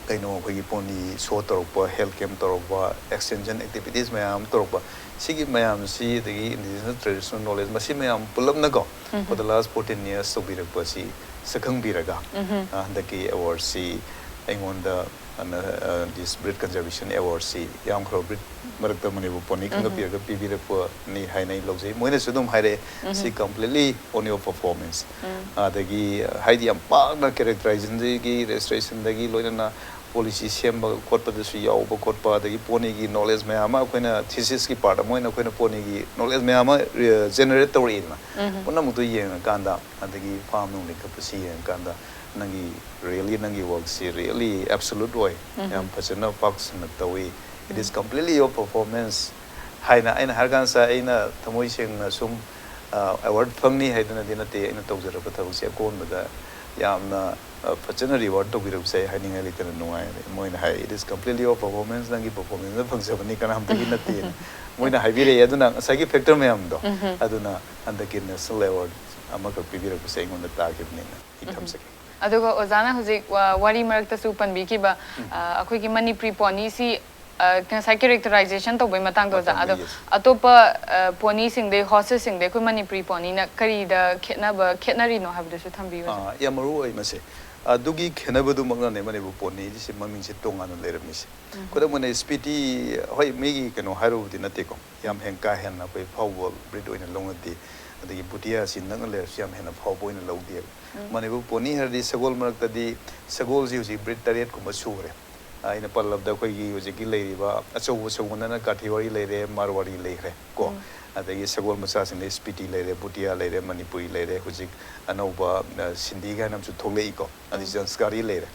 ꯀꯩꯅꯣ, ꯑꯩꯈꯣꯏꯒꯤ ꯄꯣꯅꯤ ꯁꯣ ꯇꯧꯔꯛꯄ, ꯍꯦꯜꯊ ꯀꯦꯝꯞ ꯇꯧꯔꯛꯄ, ꯑꯦꯛꯁꯇꯦꯟꯁꯟ ꯑꯦꯛꯇꯤꯚꯤꯇꯤꯁ ꯃꯌꯥꯝ ꯑꯃ ꯇꯧꯔꯛꯄ, ꯁꯤꯒꯤ ꯃꯌꯥꯝꯁꯤ, ꯑꯗꯒꯤ ꯏꯟꯗꯤꯖꯤꯅꯁ ꯇ꯭ꯔꯦꯗꯤꯁꯅꯦꯜ ꯅꯣꯂꯦꯖ, ꯃꯁꯤ ꯃꯌꯥꯝ ꯄꯨꯂꯞꯅꯀꯣ, for the last fourteen years ꯇꯧꯕꯤꯔꯛꯄꯁꯤ ꯁꯛꯈꯪꯕꯤꯔꯒ, ꯑ, ꯍꯟꯗꯛꯀꯤ ꯑꯦꯋꯥꯔꯗꯁꯤ ꯑꯩꯉꯣꯟꯗ, ꯑ, ꯅ-, ꯑ, this breed conservation awardꯁꯤ ꯌꯥꯝꯈ꯭ꯔꯕ ꯕ꯭ꯔꯤꯗ ꯃꯔꯛꯇ ꯃꯅꯤꯄꯨꯔ ꯄꯣꯅꯤ ꯈꯟꯒꯠꯄꯤꯔꯒ ꯄꯤꯕꯤꯔꯛꯄꯅꯤ ꯍꯥꯏꯅ ꯑꯩ ꯂꯧꯖꯩ꯫ ꯃꯣꯏꯅꯁꯨ ꯑꯗꯨꯝ ꯍꯥꯏꯔꯛꯑꯦ, "ꯁꯤ completely on your performance"꯫ ꯑꯗꯒꯤ, ꯍꯥꯏꯗꯤ, ꯌꯥꯝ ꯄꯥꯛꯅ ꯀꯦꯔꯦꯛꯇꯔꯥꯏꯖꯦꯁꯟꯗꯒꯤ, ꯔꯦꯖꯤꯁꯇ꯭ꯔꯦꯁꯟꯗꯒꯤ ꯂꯣꯏꯅꯅ ꯄꯣꯂꯤꯁꯤ ꯁꯦꯝꯕ ꯈꯣꯠꯄꯗꯁꯨ ꯌꯥꯎꯕ ꯈꯣꯠꯄ, ꯑꯗꯒꯤ ꯄꯣꯅꯤꯒꯤ ꯅꯣꯂꯦꯖ ꯃꯌꯥꯝ ꯑꯃ, ꯑꯩꯈꯣꯏꯅ ꯊꯤꯁꯤꯁꯀꯤ ꯄꯥꯔꯠ ꯑꯃ ꯑꯣꯏꯅ ꯑꯩꯈꯣꯏꯅ ꯄꯣꯅꯤꯒꯤ ꯅꯣꯂꯦꯖ ꯃꯌꯥꯝ ꯑꯃ, ꯑ, ꯖꯦꯅꯦꯔꯦꯠ ꯇꯧꯔꯛꯏꯗꯅ꯫ ꯄꯨꯝꯅꯃꯛꯇꯨ ꯌꯦꯡꯉꯀꯥꯟꯗ, ꯑꯗꯒꯤ ꯐꯥꯔꯝ ꯅꯨꯡ ꯂꯤꯡꯈꯠꯄꯁꯤ ꯌꯦꯡꯉꯀꯥꯟꯗ, ꯅꯪꯒꯤ, ꯔꯤꯌꯦꯜꯂꯤ ꯅꯪꯒꯤ ꯋꯥꯔꯛꯁꯤ ꯔꯤꯌꯦꯜꯂꯤ ꯑꯦꯕꯁꯣꯂꯨꯠ ꯑꯣꯏ, ꯌꯥꯝ ꯐꯖꯅ ꯄꯥꯛ ꯁꯟꯅ ꯇꯧꯏ꯫ It is completely your performance꯫ ꯍꯥꯏꯅ ꯑꯩꯅ ꯍꯥꯏꯔ ꯀꯥꯟꯁꯤꯗ ꯑꯩꯅ ꯊꯃꯣꯏ ꯁꯦꯡꯅ ꯁꯨꯝ ꯑꯦꯋꯥꯔꯗ ꯐꯪꯅꯤ ꯍꯥꯏꯗꯨꯅꯗꯤ ꯅꯠꯇꯦ꯫ ꯑꯩꯅ ꯇꯧꯖꯔꯛꯄ ꯊꯕꯛꯁꯦ ꯑꯀꯣꯟꯕꯗ ꯌꯥꯝꯅ ꯑ, ꯐꯖꯅ ꯔꯤꯋꯥꯔꯗ ꯇꯧꯕꯤꯔꯛꯄꯁꯦ ꯑꯩ ꯍꯥꯏꯅꯤꯡꯉꯥꯏ ꯂꯩꯇꯅ ꯅꯨꯡꯉꯥꯏꯔꯦ꯫ ꯃꯣꯏꯅ ꯍꯥꯏ, "It is completely your performance, ꯅꯪꯒꯤ ꯄꯔꯐꯣꯔꯃꯦꯟꯁꯅ ꯐꯪꯖꯕꯅꯤ, ꯀꯅꯥꯝꯇꯒꯤ ꯅꯠꯇꯦꯅ" ꯃꯣꯏꯅ ꯍꯥꯏꯕꯤꯔꯛꯑꯦ꯫ ꯑꯗꯨꯅ ꯉꯁꯥꯏꯒꯤ ꯐꯦꯛꯇꯔ ꯃꯌꯥꯝꯗꯣ, ꯑꯗꯨꯅ ꯍꯟꯗꯛꯀꯤ ꯅꯦꯁꯅꯦꯜ ꯑꯦꯋꯥꯔꯗ ꯑꯃꯈꯛ ꯄꯤꯕꯤꯔꯛꯄꯁꯦ ꯑꯩꯉꯣꯟꯗ ꯇꯥꯈꯤꯕꯅꯤꯅ ꯑꯩ ꯊꯝꯖꯒꯦ꯫ ꯑꯗꯨꯒ ꯑꯣꯖꯥꯅ ꯍꯧꯖꯤꯛ ꯋꯥ- ꯋꯥꯔꯤ ꯃꯔꯛꯇꯁꯨ ꯄꯟꯕꯤꯈꯤꯕ ꯑ, ꯑꯩꯈꯣꯏꯒꯤ ꯃꯅꯤꯄꯨꯔꯤ ꯄꯣꯅꯤꯁꯤ ꯑ, ꯉꯁꯥꯏ ꯀꯦꯔꯦꯛꯇꯔꯥꯏꯖꯦꯁꯟ ꯇꯧꯕꯩ ꯃꯇꯥꯡꯗꯣ ꯑꯣꯖꯥ, ꯃꯇꯝꯒꯤ ꯑꯗꯣ ꯑꯇꯣꯞꯄ ꯑ, ꯄꯣꯅꯤꯁꯤꯡꯗꯩ, ꯍꯣꯔꯁꯦꯁꯁꯤꯡꯗꯩ ꯑꯩꯈꯣꯏ ꯃꯅꯤꯄꯨꯔꯤ ꯄꯣꯅꯤꯅ ꯀꯔꯤꯗ ꯈꯦꯠꯅꯕ ꯈꯦꯠꯅꯔꯤꯅꯣ ꯍꯥꯏꯕꯗꯨꯁꯨ ꯊꯝꯕꯤꯌꯨ ꯑꯣꯖꯥ꯫ ꯑꯥ, ꯌꯥꯝ ꯃꯔꯨ ꯑꯣꯏ ꯃꯁꯦ꯫ ꯑꯗꯨꯒꯤ ꯈꯦꯠꯅꯕꯗꯨꯃꯛꯅꯅꯦ ꯃꯅꯤꯄꯨꯔ ꯄꯣꯅꯤꯁꯦ ꯃꯃꯤꯡꯁꯦ ꯇꯣꯉꯥꯟꯅ ꯂꯩꯔꯝꯃꯤꯁꯦ꯫ ꯈꯨꯗꯝ ꯑꯣꯏꯅ ꯁ꯭ꯄꯤꯇꯤ, ꯍꯣꯏ, ꯃꯤꯒꯤ ꯀꯩꯅꯣ ꯍꯥꯏꯔꯨꯕꯗꯤ ꯅꯠꯇꯦꯀꯣ, ꯌꯥꯝ ꯍꯦꯟꯅ ꯀꯥ ꯍꯦꯟꯅ ꯑꯩꯈꯣꯏ ꯐꯥꯎꯕ ꯕ꯭ꯔꯤꯗ ꯑꯣꯏꯅ ꯂꯧꯅꯗꯦ꯫ ꯑꯗꯒꯤ ꯕꯨꯇꯤꯌꯥꯁꯤ ꯅꯛꯅ ꯂꯩꯔꯁꯨ ꯌꯥꯝ ꯍꯦꯟꯅ ꯐꯥꯎꯕ ꯑꯣꯏꯅ ꯂꯧꯗꯦꯕ꯫ ꯃꯅꯤꯄꯨꯔ ꯄꯣꯅꯤ ꯍꯥꯏꯔꯗꯤ ꯁꯒꯣꯜ ꯃꯔꯛꯇꯗꯤ ꯁꯒꯣꯜꯁꯤ ꯍꯧꯖꯤꯛ ꯕ꯭ꯔꯤꯗ ꯇꯔꯦꯠꯀꯨꯝꯕ ꯁꯨꯈ꯭ꯔꯦ꯫ ꯑꯩꯅ ꯄꯜꯂꯕꯗ ꯑꯩꯈꯣꯏꯒꯤ ꯍꯧꯖꯤꯛꯀꯤ ꯂꯩꯔꯤꯕ ꯑꯆꯧꯕ ꯁꯒꯣꯜꯗꯅ ꯀꯥꯊꯤꯋꯥꯔꯤ ꯂꯩꯔꯦ, ꯃꯥꯔꯋꯥꯔꯤ ꯂꯩꯈ꯭ꯔꯦ ꯀꯣ꯫ ꯑꯗꯒꯤ ꯁꯒꯣꯜ ꯃꯆꯥꯁꯤꯡꯗ ꯁ꯭ꯄꯤꯇꯤ ꯂꯩꯔꯦ, ꯕꯨꯇꯤꯌꯥ ꯂꯩꯔꯦ, ꯃꯅꯤꯄꯨꯔꯤ ꯂꯩꯔꯦ, ꯍꯧꯖꯤꯛ ꯑꯅꯧꯕ ꯑ, ꯁꯤꯟꯗꯤ ꯀꯥꯏꯅ ꯑꯃꯁꯨ ꯊꯣꯛꯂꯛꯏꯀꯣ, ꯑꯗꯩ ꯖꯟꯁꯀꯥꯔꯤ ꯂꯩꯔꯦ꯫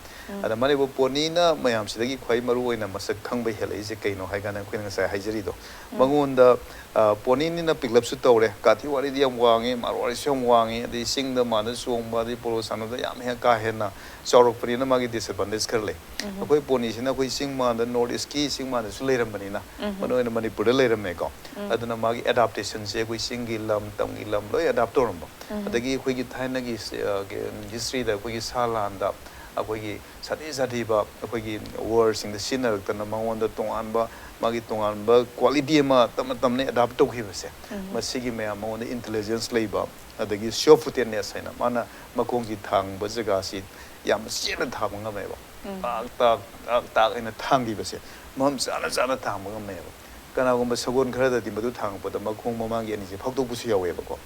ꯑꯗ ꯃꯅꯤꯄꯨꯔ ꯄꯣꯅꯤꯅ ꯃꯌꯥꯝꯁꯤꯗꯒꯤ ꯈ꯭ꯋꯥꯏ ꯃꯔꯨ ꯑꯣꯏꯅ ꯃꯁꯛ ꯈꯪꯕ ꯍꯦꯜꯂꯛꯏꯁꯦ ꯀꯩꯅꯣ ꯍꯥꯏ ꯀꯥꯟꯗ ꯑꯩꯈꯣꯏꯅ ꯉꯁꯥꯏ ꯍꯥꯏꯖꯔꯤꯗꯣ, ꯃꯉꯣꯟꯗ ꯑ, ꯄꯣꯅꯤꯅꯤꯅ ꯄꯤꯛꯂꯞꯁꯨ ꯇꯧꯔꯦ, ꯀꯥꯊꯤꯋꯥꯔꯤꯗꯤ ꯌꯥꯝ ꯋꯥꯡꯉꯤ, ꯃꯥꯔꯋꯥꯔꯤꯁꯨ ꯌꯥꯝ ꯋꯥꯡꯉꯤ, ꯑꯗꯩ ꯆꯤꯡꯗ ꯃꯥꯅ ꯆꯣꯡꯕ, ꯑꯗꯩ ꯄꯣꯂꯣ ꯁꯥꯟꯅꯕꯗ ꯌꯥꯝ ꯍꯦꯟꯅ ꯀꯥ ꯍꯦꯟꯅ ꯆꯥꯎꯔꯛꯄꯅꯤꯅ ꯃꯥꯒꯤ ꯗꯤꯁꯑꯦꯗꯚꯥꯟꯇꯦꯖ ꯈꯔ ꯂꯩ꯫ ꯑꯩꯈꯣꯏ ꯄꯣꯅꯤꯁꯤꯅ ꯑꯩꯈꯣꯏ ꯆꯤꯡ ꯃꯥꯟꯗ, ꯅꯣꯔꯠ ꯏꯁꯀꯤ ꯆꯤꯡ ꯃꯥꯟꯗꯁꯨ ꯂꯩꯔꯝꯕꯅꯤꯅ, ꯃꯔꯨ ꯑꯣꯏꯅ ꯃꯅꯤꯄꯨꯔꯗ ꯂꯩꯔꯝꯃꯦꯀꯣ꯫ ꯑꯗꯨꯅ ꯃꯥꯒꯤ ꯑꯦꯗꯥꯞꯇꯦꯁꯟꯁꯦ ꯑꯩꯈꯣꯏ ꯆꯤꯡꯒꯤ ꯂꯝ, ꯇꯝꯒꯤ ꯂꯝ ꯂꯣꯏ ꯑꯦꯗꯥꯞ ꯇꯧꯔꯝꯕ꯫ ꯑꯗꯒꯤ ꯑꯩꯈꯣꯏꯒꯤ ꯊꯥꯏꯅꯒꯤ ꯍꯤꯁꯇ꯭ꯔꯤꯗ ꯑꯩꯈꯣꯏꯒꯤ ꯁꯥ ꯂꯥꯟꯗ ꯑꯩꯈꯣꯏꯒꯤ ꯁꯥꯊꯤ ꯁꯥꯊꯤꯕ ꯑꯩꯈꯣꯏꯒꯤ ꯋꯥꯔꯁꯤꯡꯗ ꯁꯤꯖꯤꯟꯅꯔꯛꯇꯅ ꯃꯉꯣꯟꯗ ꯇꯣꯉꯥꯟꯕ, ꯃꯥꯒꯤ ꯇꯣꯉꯥꯟꯕ ꯀ꯭ꯋꯥꯂꯤꯇꯤ ꯑꯃ ꯇꯞꯅ ꯇꯞꯅ ꯑꯦꯗꯥꯞ ꯇꯧꯈꯤꯕꯁꯦ, ꯃꯁꯤꯒꯤ ꯃꯌꯥꯝ ꯃꯉꯣꯟꯗ ꯏꯟꯇꯦꯂꯤꯖꯦꯟꯁ ꯂꯩꯕ, ꯑꯗꯒꯤ ꯁꯤꯌꯣꯔ ꯐꯨꯇꯦꯠꯅꯦꯁ ꯍꯥꯏꯅ ꯃꯥꯅ ꯃꯈꯣꯡꯁꯤ ꯊꯥꯡꯕ ꯖꯒꯥꯁꯤ ꯌꯥꯝꯅ ꯆꯦꯠꯅ ꯊꯥꯕ ꯉꯝꯃꯦꯕ꯫ ꯇꯥꯛ ꯇꯥꯛ ꯇꯥꯛ ꯇꯥꯛ ꯍꯥꯏꯅ ꯊꯥꯡꯈꯤꯕꯁꯦ ꯃꯐꯝ ꯆꯥꯅ ꯆꯥꯅ ꯊꯥꯡꯕ ꯉꯝꯃꯦꯕ꯫ ꯀꯅꯥꯒꯨꯝꯕ ꯁꯒꯣꯜ ꯈꯔꯗꯗꯤ ꯃꯗꯨ ꯊꯥꯡꯉꯛꯄꯗ ꯃꯈꯣꯡ ꯃꯃꯥꯡꯒꯤ ꯑꯅꯤꯁꯦ ꯐꯥꯛꯇꯣꯛꯄꯁꯨ ꯌꯥꯎꯋꯦꯕꯀꯣ꯫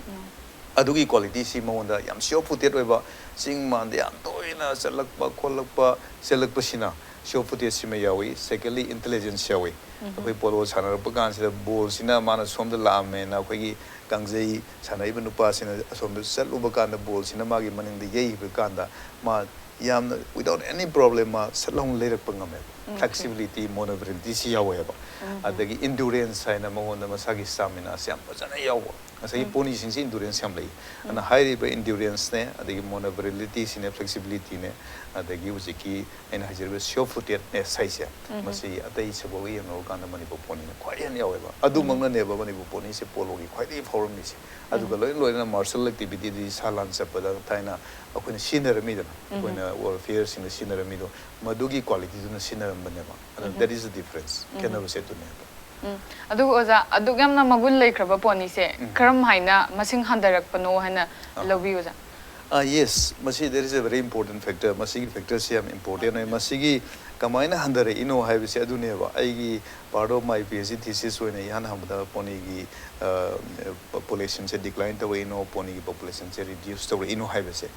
ꯑꯗꯨꯒꯤ ꯀ꯭ꯋꯥꯂꯤꯇꯤꯁꯤ ꯃꯉꯣꯟꯗ ꯌꯥꯝ ꯁꯤꯌꯣꯔ ꯐꯨꯇꯦꯠ ꯑꯣꯏꯕ, ꯆꯤꯡ ꯃꯥꯟꯗ ꯌꯥꯝ ꯇꯣꯏꯅ ꯆꯠꯂꯛꯄ ꯈꯣꯠꯂꯛꯄ ꯆꯦꯜꯂꯛꯄꯁꯤꯅ show footage ꯁꯤꯃ ꯌꯥꯎꯏ, secondly intelligence ꯌꯥꯎꯏ꯫ ꯑꯩꯈꯣꯏ ꯄꯣꯂꯣ ꯁꯥꯟꯅꯔꯛꯄ ꯀꯥꯟꯁꯤꯗ ꯕꯣꯜꯁꯤꯅ ꯃꯥꯅ ꯁꯣꯝꯗ ꯂꯥꯛꯑꯝꯃꯦꯅ ꯑꯩꯈꯣꯏꯒꯤ ꯀꯥꯡꯖꯩ ꯁꯥꯟꯅꯔꯤꯕ ꯅꯨꯄꯥꯁꯤꯅ ꯑꯁꯣꯝꯗ ꯆꯠꯂꯨꯕ ꯀꯥꯟꯗ ꯕꯣꯜꯁꯤꯅ ꯃꯥꯒꯤ ꯃꯅꯤꯡꯗ ꯌꯩꯈꯤꯕ ꯀꯥꯟꯗ ꯃꯥ ꯌꯥꯝꯅ without any problem ꯃꯥ ꯁꯠ ꯂꯥꯎꯅ ꯂꯩꯔꯛꯄ ꯉꯝꯃꯦꯕ꯫ Flexibility, maneuverability ꯁꯤ ꯌꯥꯎꯋꯦꯕ꯫ ꯑꯗꯒꯤ endurance ꯍꯥꯏꯅ ꯃꯉꯣꯟꯗ ꯃꯁꯥꯒꯤ stamina ꯁꯦ ꯌꯥꯝ ꯐꯖꯅ ꯌꯥꯎꯕ꯫ ꯉꯁꯥꯏꯒꯤ pony ꯁꯤꯡꯁꯦ endurance ꯌꯥꯝ ꯂꯩ꯫ ꯑꯗꯨꯅ ꯍꯥꯏꯔꯤꯕ endurance ꯅꯦ, ꯑꯗꯒꯤ maneuverability ꯁꯤꯅꯦ, flexibility ꯅꯦ, ꯑꯗꯒꯤ ꯍꯧꯖꯤꯛꯀꯤ ꯑꯩꯅ ꯍꯥꯏꯖꯔꯤꯕ show footedness ꯍꯥꯏꯁꯦ, ꯃꯁꯤ ꯑꯇꯩ ꯁꯒꯣꯜꯒ ꯌꯦꯡꯅꯔꯨꯀꯥꯟꯗ ꯃꯅꯤꯄꯨꯔ pony ꯅ ꯈ꯭ꯋꯥꯏꯗꯒꯤ ꯍꯦꯟꯅ ꯌꯥꯎꯋꯦꯕ꯫ ꯑꯗꯨꯃꯛꯅꯅꯦꯕ ꯃꯅꯤꯄꯨꯔ pony ꯁꯦ ꯄꯣꯂꯣꯒꯤ ꯈ꯭ꯋꯥꯏꯗꯒꯤ ꯐꯥꯎꯔꯝꯃꯤꯁꯦ꯫ ꯑꯗꯨꯒ ꯂꯣꯏꯅ ꯂꯣꯏꯅꯅ martial activity ꯗꯤ ꯁꯥ ꯂꯥꯟ ꯆꯠꯄꯗ ꯊꯥꯏꯅ ꯑꯩꯈꯣꯏꯅ ꯁꯤꯖꯤꯟꯅꯔꯝꯃꯤꯗꯅ, ꯑꯩꯈꯣꯏꯅ warfare ꯁꯤꯡꯗ ꯁꯤꯖꯤꯟꯅꯔꯝꯃꯤꯗꯣ, ꯃꯗꯨꯒꯤ quality ꯗꯨꯅ ꯁꯤꯖꯤꯟꯅꯔꯝꯕꯅꯦꯕ꯫ ꯑꯗꯨꯅ that is the difference, ꯈꯦꯠꯅꯕꯁꯦ ꯑꯗꯨꯅꯦꯕ꯫ ꯎꯝ꯫ ꯑꯗꯨꯒ ꯑꯣꯖꯥ, ꯑꯗꯨꯛ ꯌꯥꯝꯅ ꯃꯒꯨꯟ ꯂꯩꯈ꯭ꯔꯕ pony ꯁꯦ ꯀꯔꯝ ꯍꯥꯏꯅ ꯃꯁꯤꯡ ꯍꯟꯊꯔꯛꯄꯅꯣ ꯍꯥꯏꯅ ꯂꯧꯕꯤ ꯑꯣꯖꯥ? ꯑꯥ, yes, ꯃꯁꯤ that is a very important factor꯫ ꯃꯁꯤꯒꯤ factor ꯁꯤ ꯌꯥꯝ important ꯑꯣꯏ꯫ ꯃꯁꯤꯒꯤ ꯀꯃꯥꯏꯅ ꯍꯟꯊꯔꯛꯏꯅꯣ ꯍꯥꯏꯕꯁꯦ ꯑꯗꯨꯅꯦꯕ꯫ ꯑꯩꯒꯤ part of my PhD thesis ꯑꯣꯏꯅ ꯏꯍꯥꯟ ꯍꯥꯟꯕꯗ pony ꯒꯤ, ꯑ, population ꯁꯦ decline ꯇꯧꯔꯛꯏꯅꯣ, pony ꯒꯤ population ꯁꯦ reduce ꯇꯧꯔꯛꯏꯅꯣ ꯍꯥꯏꯕꯁꯦ꯫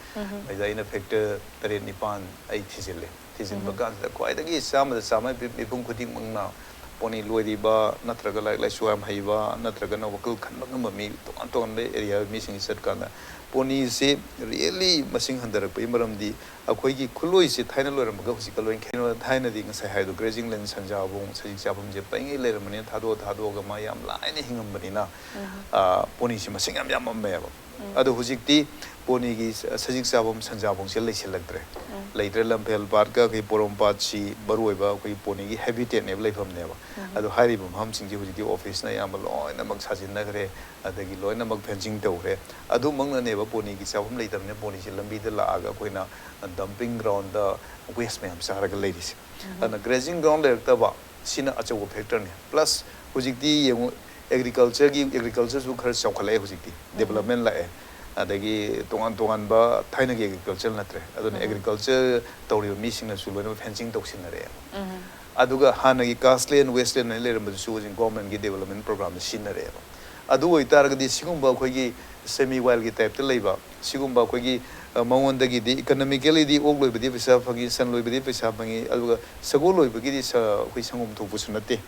ꯃꯁꯤꯗ ꯑꯩꯅ factor ꯇꯔꯦꯠ ꯅꯤꯄꯥꯟ ꯑꯩ ꯊꯤꯖꯤꯜꯂꯦ꯫ ꯊꯤꯖꯤꯟꯕ ꯀꯥꯟꯁꯤꯗ ꯈ꯭ꯋꯥꯏꯗꯒꯤ ꯆꯥꯝꯃꯗ ꯆꯥꯝꯃ ꯃꯤ-, ꯃꯤꯄꯨꯝ ꯈꯨꯗꯤꯡꯃꯛꯅ pony ꯂꯣꯏꯔꯤꯕ ꯅꯠꯇ꯭ꯔꯒ ꯂꯥꯏꯔꯤꯛ ꯂꯥꯏꯁꯨ ꯌꯥꯝ ꯍꯩꯕ ꯅꯠꯇ꯭ꯔꯒꯅ ꯋꯥꯈꯜ ꯈꯟꯕ ꯉꯝꯕ ꯃꯤ ꯇꯣꯉꯥꯟ ꯇꯣꯉꯥꯟꯕ area ꯃꯤꯁꯤꯡꯁꯤ ꯆꯠꯀꯥꯟꯗ pony ꯁꯤ really ꯃꯁꯤꯡ ꯍꯟꯊꯔꯛꯄꯒꯤ ꯃꯔꯝꯗꯤ ꯑꯩꯈꯣꯏꯒꯤ ꯈꯨꯠꯂꯣꯏꯁꯦ ꯊꯥꯏꯅ ꯂꯣꯏꯔꯝꯕꯒ ꯍꯧꯖꯤꯛꯀ ꯂꯣꯏꯅ ꯈꯦꯠꯅꯕ꯫ ꯊꯥꯏꯅꯗꯤ ꯉꯁꯥꯏ ꯍꯥꯏꯕꯗꯣ grazing land ꯁꯟꯖꯥꯕꯨꯡ, ꯁꯖꯤꯛ ꯆꯥꯐꯝꯁꯦ ꯄꯩꯉꯩ ꯂꯩꯔꯝꯕꯅꯤꯅ ꯊꯥꯗꯣꯛꯑ ꯊꯥꯗꯣꯛꯑꯒ ꯃꯥ ꯌꯥꯝ ꯂꯥꯏꯅ ꯍꯤꯡꯉꯝꯕꯅꯤꯅ, ꯑ, pony ꯁꯤ ꯃꯁꯤꯡ ꯌꯥꯝ ꯌꯥꯝꯃꯝꯃꯦꯕ꯫ ꯑꯗꯣ ꯍꯧꯖꯤꯛꯇꯤ pony ꯒꯤ ꯁ-, ꯁꯖꯤꯛ ꯆꯥꯐꯝ ꯁꯟꯖꯥꯕꯨꯡꯁꯦ ꯂꯩꯁꯤꯜꯂꯛꯇ꯭ꯔꯦ꯫ ꯂꯩꯇ꯭ꯔꯦ꯫ ꯂꯝꯐꯦꯜ ꯄꯥꯠꯀ ꯑꯩꯈꯣꯏ ꯄꯣꯔꯣꯝꯄꯥꯠꯁꯤ ꯃꯔꯨꯑꯣꯏꯕ ꯑꯩꯈꯣꯏ pony ꯒꯤ habitat ꯅꯦꯕ, ꯂꯩꯐꯝꯅꯦꯕ꯫ ꯑꯗꯣ ꯍꯥꯏꯔꯤꯕ ꯃꯐꯝꯁꯤꯡꯁꯦ ꯍꯧꯖꯤꯛꯇꯤ office ꯅ ꯑꯌꯥꯝꯕ ꯂꯣꯏꯅꯃꯛ ꯁꯥꯖꯤꯟꯅꯈ꯭ꯔꯦ, ꯑꯗꯒꯤ ꯂꯣꯏꯅꯃꯛ fencing ꯇꯧꯈ꯭ꯔꯦ꯫ ꯑꯗꯨꯃꯛꯅꯅꯦꯕ pony ꯒꯤ ꯆꯥꯐꯝ ꯂꯩꯇꯕꯅꯤꯅ pony ꯁꯦ ꯂꯝꯕꯤꯗ ꯂꯥꯛꯑꯒ ꯑꯩꯈꯣꯏꯅ dumping ground ꯗ waste ꯃꯌꯥꯝ ꯆꯥꯔꯒ ꯂꯩꯔꯤꯁꯦ꯫ ꯑꯗꯨꯅ grazing ground ꯂꯩꯔꯛꯇꯕ ꯁꯤꯅ ꯑꯆꯧꯕ factor ꯅꯤ꯫ Plus ꯍꯧꯖꯤꯛꯇꯤ ꯌꯦꯡꯉꯨ, agriculture ꯒꯤ, agriculture ꯁꯨ ꯈꯔ ꯆꯥꯎꯈꯠꯂꯛꯑꯦ ꯍꯧꯖꯤꯛꯇꯤ, development ꯂꯥꯛꯑꯦ꯫ ꯑꯗꯒꯤ ꯇꯣꯉꯥꯟ ꯇꯣꯉꯥꯟꯕ ꯊꯥꯏꯅꯒꯤ agriculture ꯅꯠꯇ꯭ꯔꯦ꯫ ꯑꯗꯨꯅ agriculture ꯇꯧꯔꯤꯕ ꯃꯤꯁꯤꯡꯅꯁꯨ ꯂꯣꯏꯅꯃꯛ fencing ꯇꯧꯁꯤꯟꯅꯔꯛꯑꯦꯕ꯫ ꯑꯗꯨꯒ ꯍꯥꯟꯅꯒꯤ caste land, waste land ꯍꯥꯏꯅ ꯂꯩꯔꯝꯕꯗꯨꯁꯨ ꯍꯧꯖꯤꯛ government ꯒꯤ development program ꯗ ꯁꯤꯖꯤꯟꯅꯔꯛꯑꯦꯕ꯫ ꯑꯗꯨ ꯑꯣꯏꯇꯥꯔꯒꯗꯤ ꯁꯤꯒꯨꯝꯕ ꯑꯩꯈꯣꯏꯒꯤ ꯁꯦꯃꯤ ꯋꯥꯏꯜꯒꯤ ꯇꯥꯏꯞꯇ ꯂꯩꯕ ꯁꯤꯒꯨꯝꯕ ꯑꯩꯈꯣꯏꯒꯤ, ꯑ, ꯃꯉꯣꯟꯗꯒꯤꯗꯤ ꯏꯀꯅꯣꯃꯤꯀꯦꯂꯤꯗꯤ ꯑꯣꯛ ꯂꯣꯏꯕꯗꯤ ꯄꯩꯁꯥ ꯐꯪꯉꯤ, ꯁꯟ ꯂꯣꯏꯕꯗꯤ ꯄꯩꯁꯥ ꯐꯪꯉꯤ, ꯑꯗꯨꯒ ꯁꯒꯣꯜ ꯂꯣꯏꯕꯒꯤꯗꯤ ꯁ-, ꯑꯩꯈꯣꯏ ꯁꯪꯒꯣꯝ ꯊꯣꯛꯄꯁꯨ ꯅꯠꯇꯦ,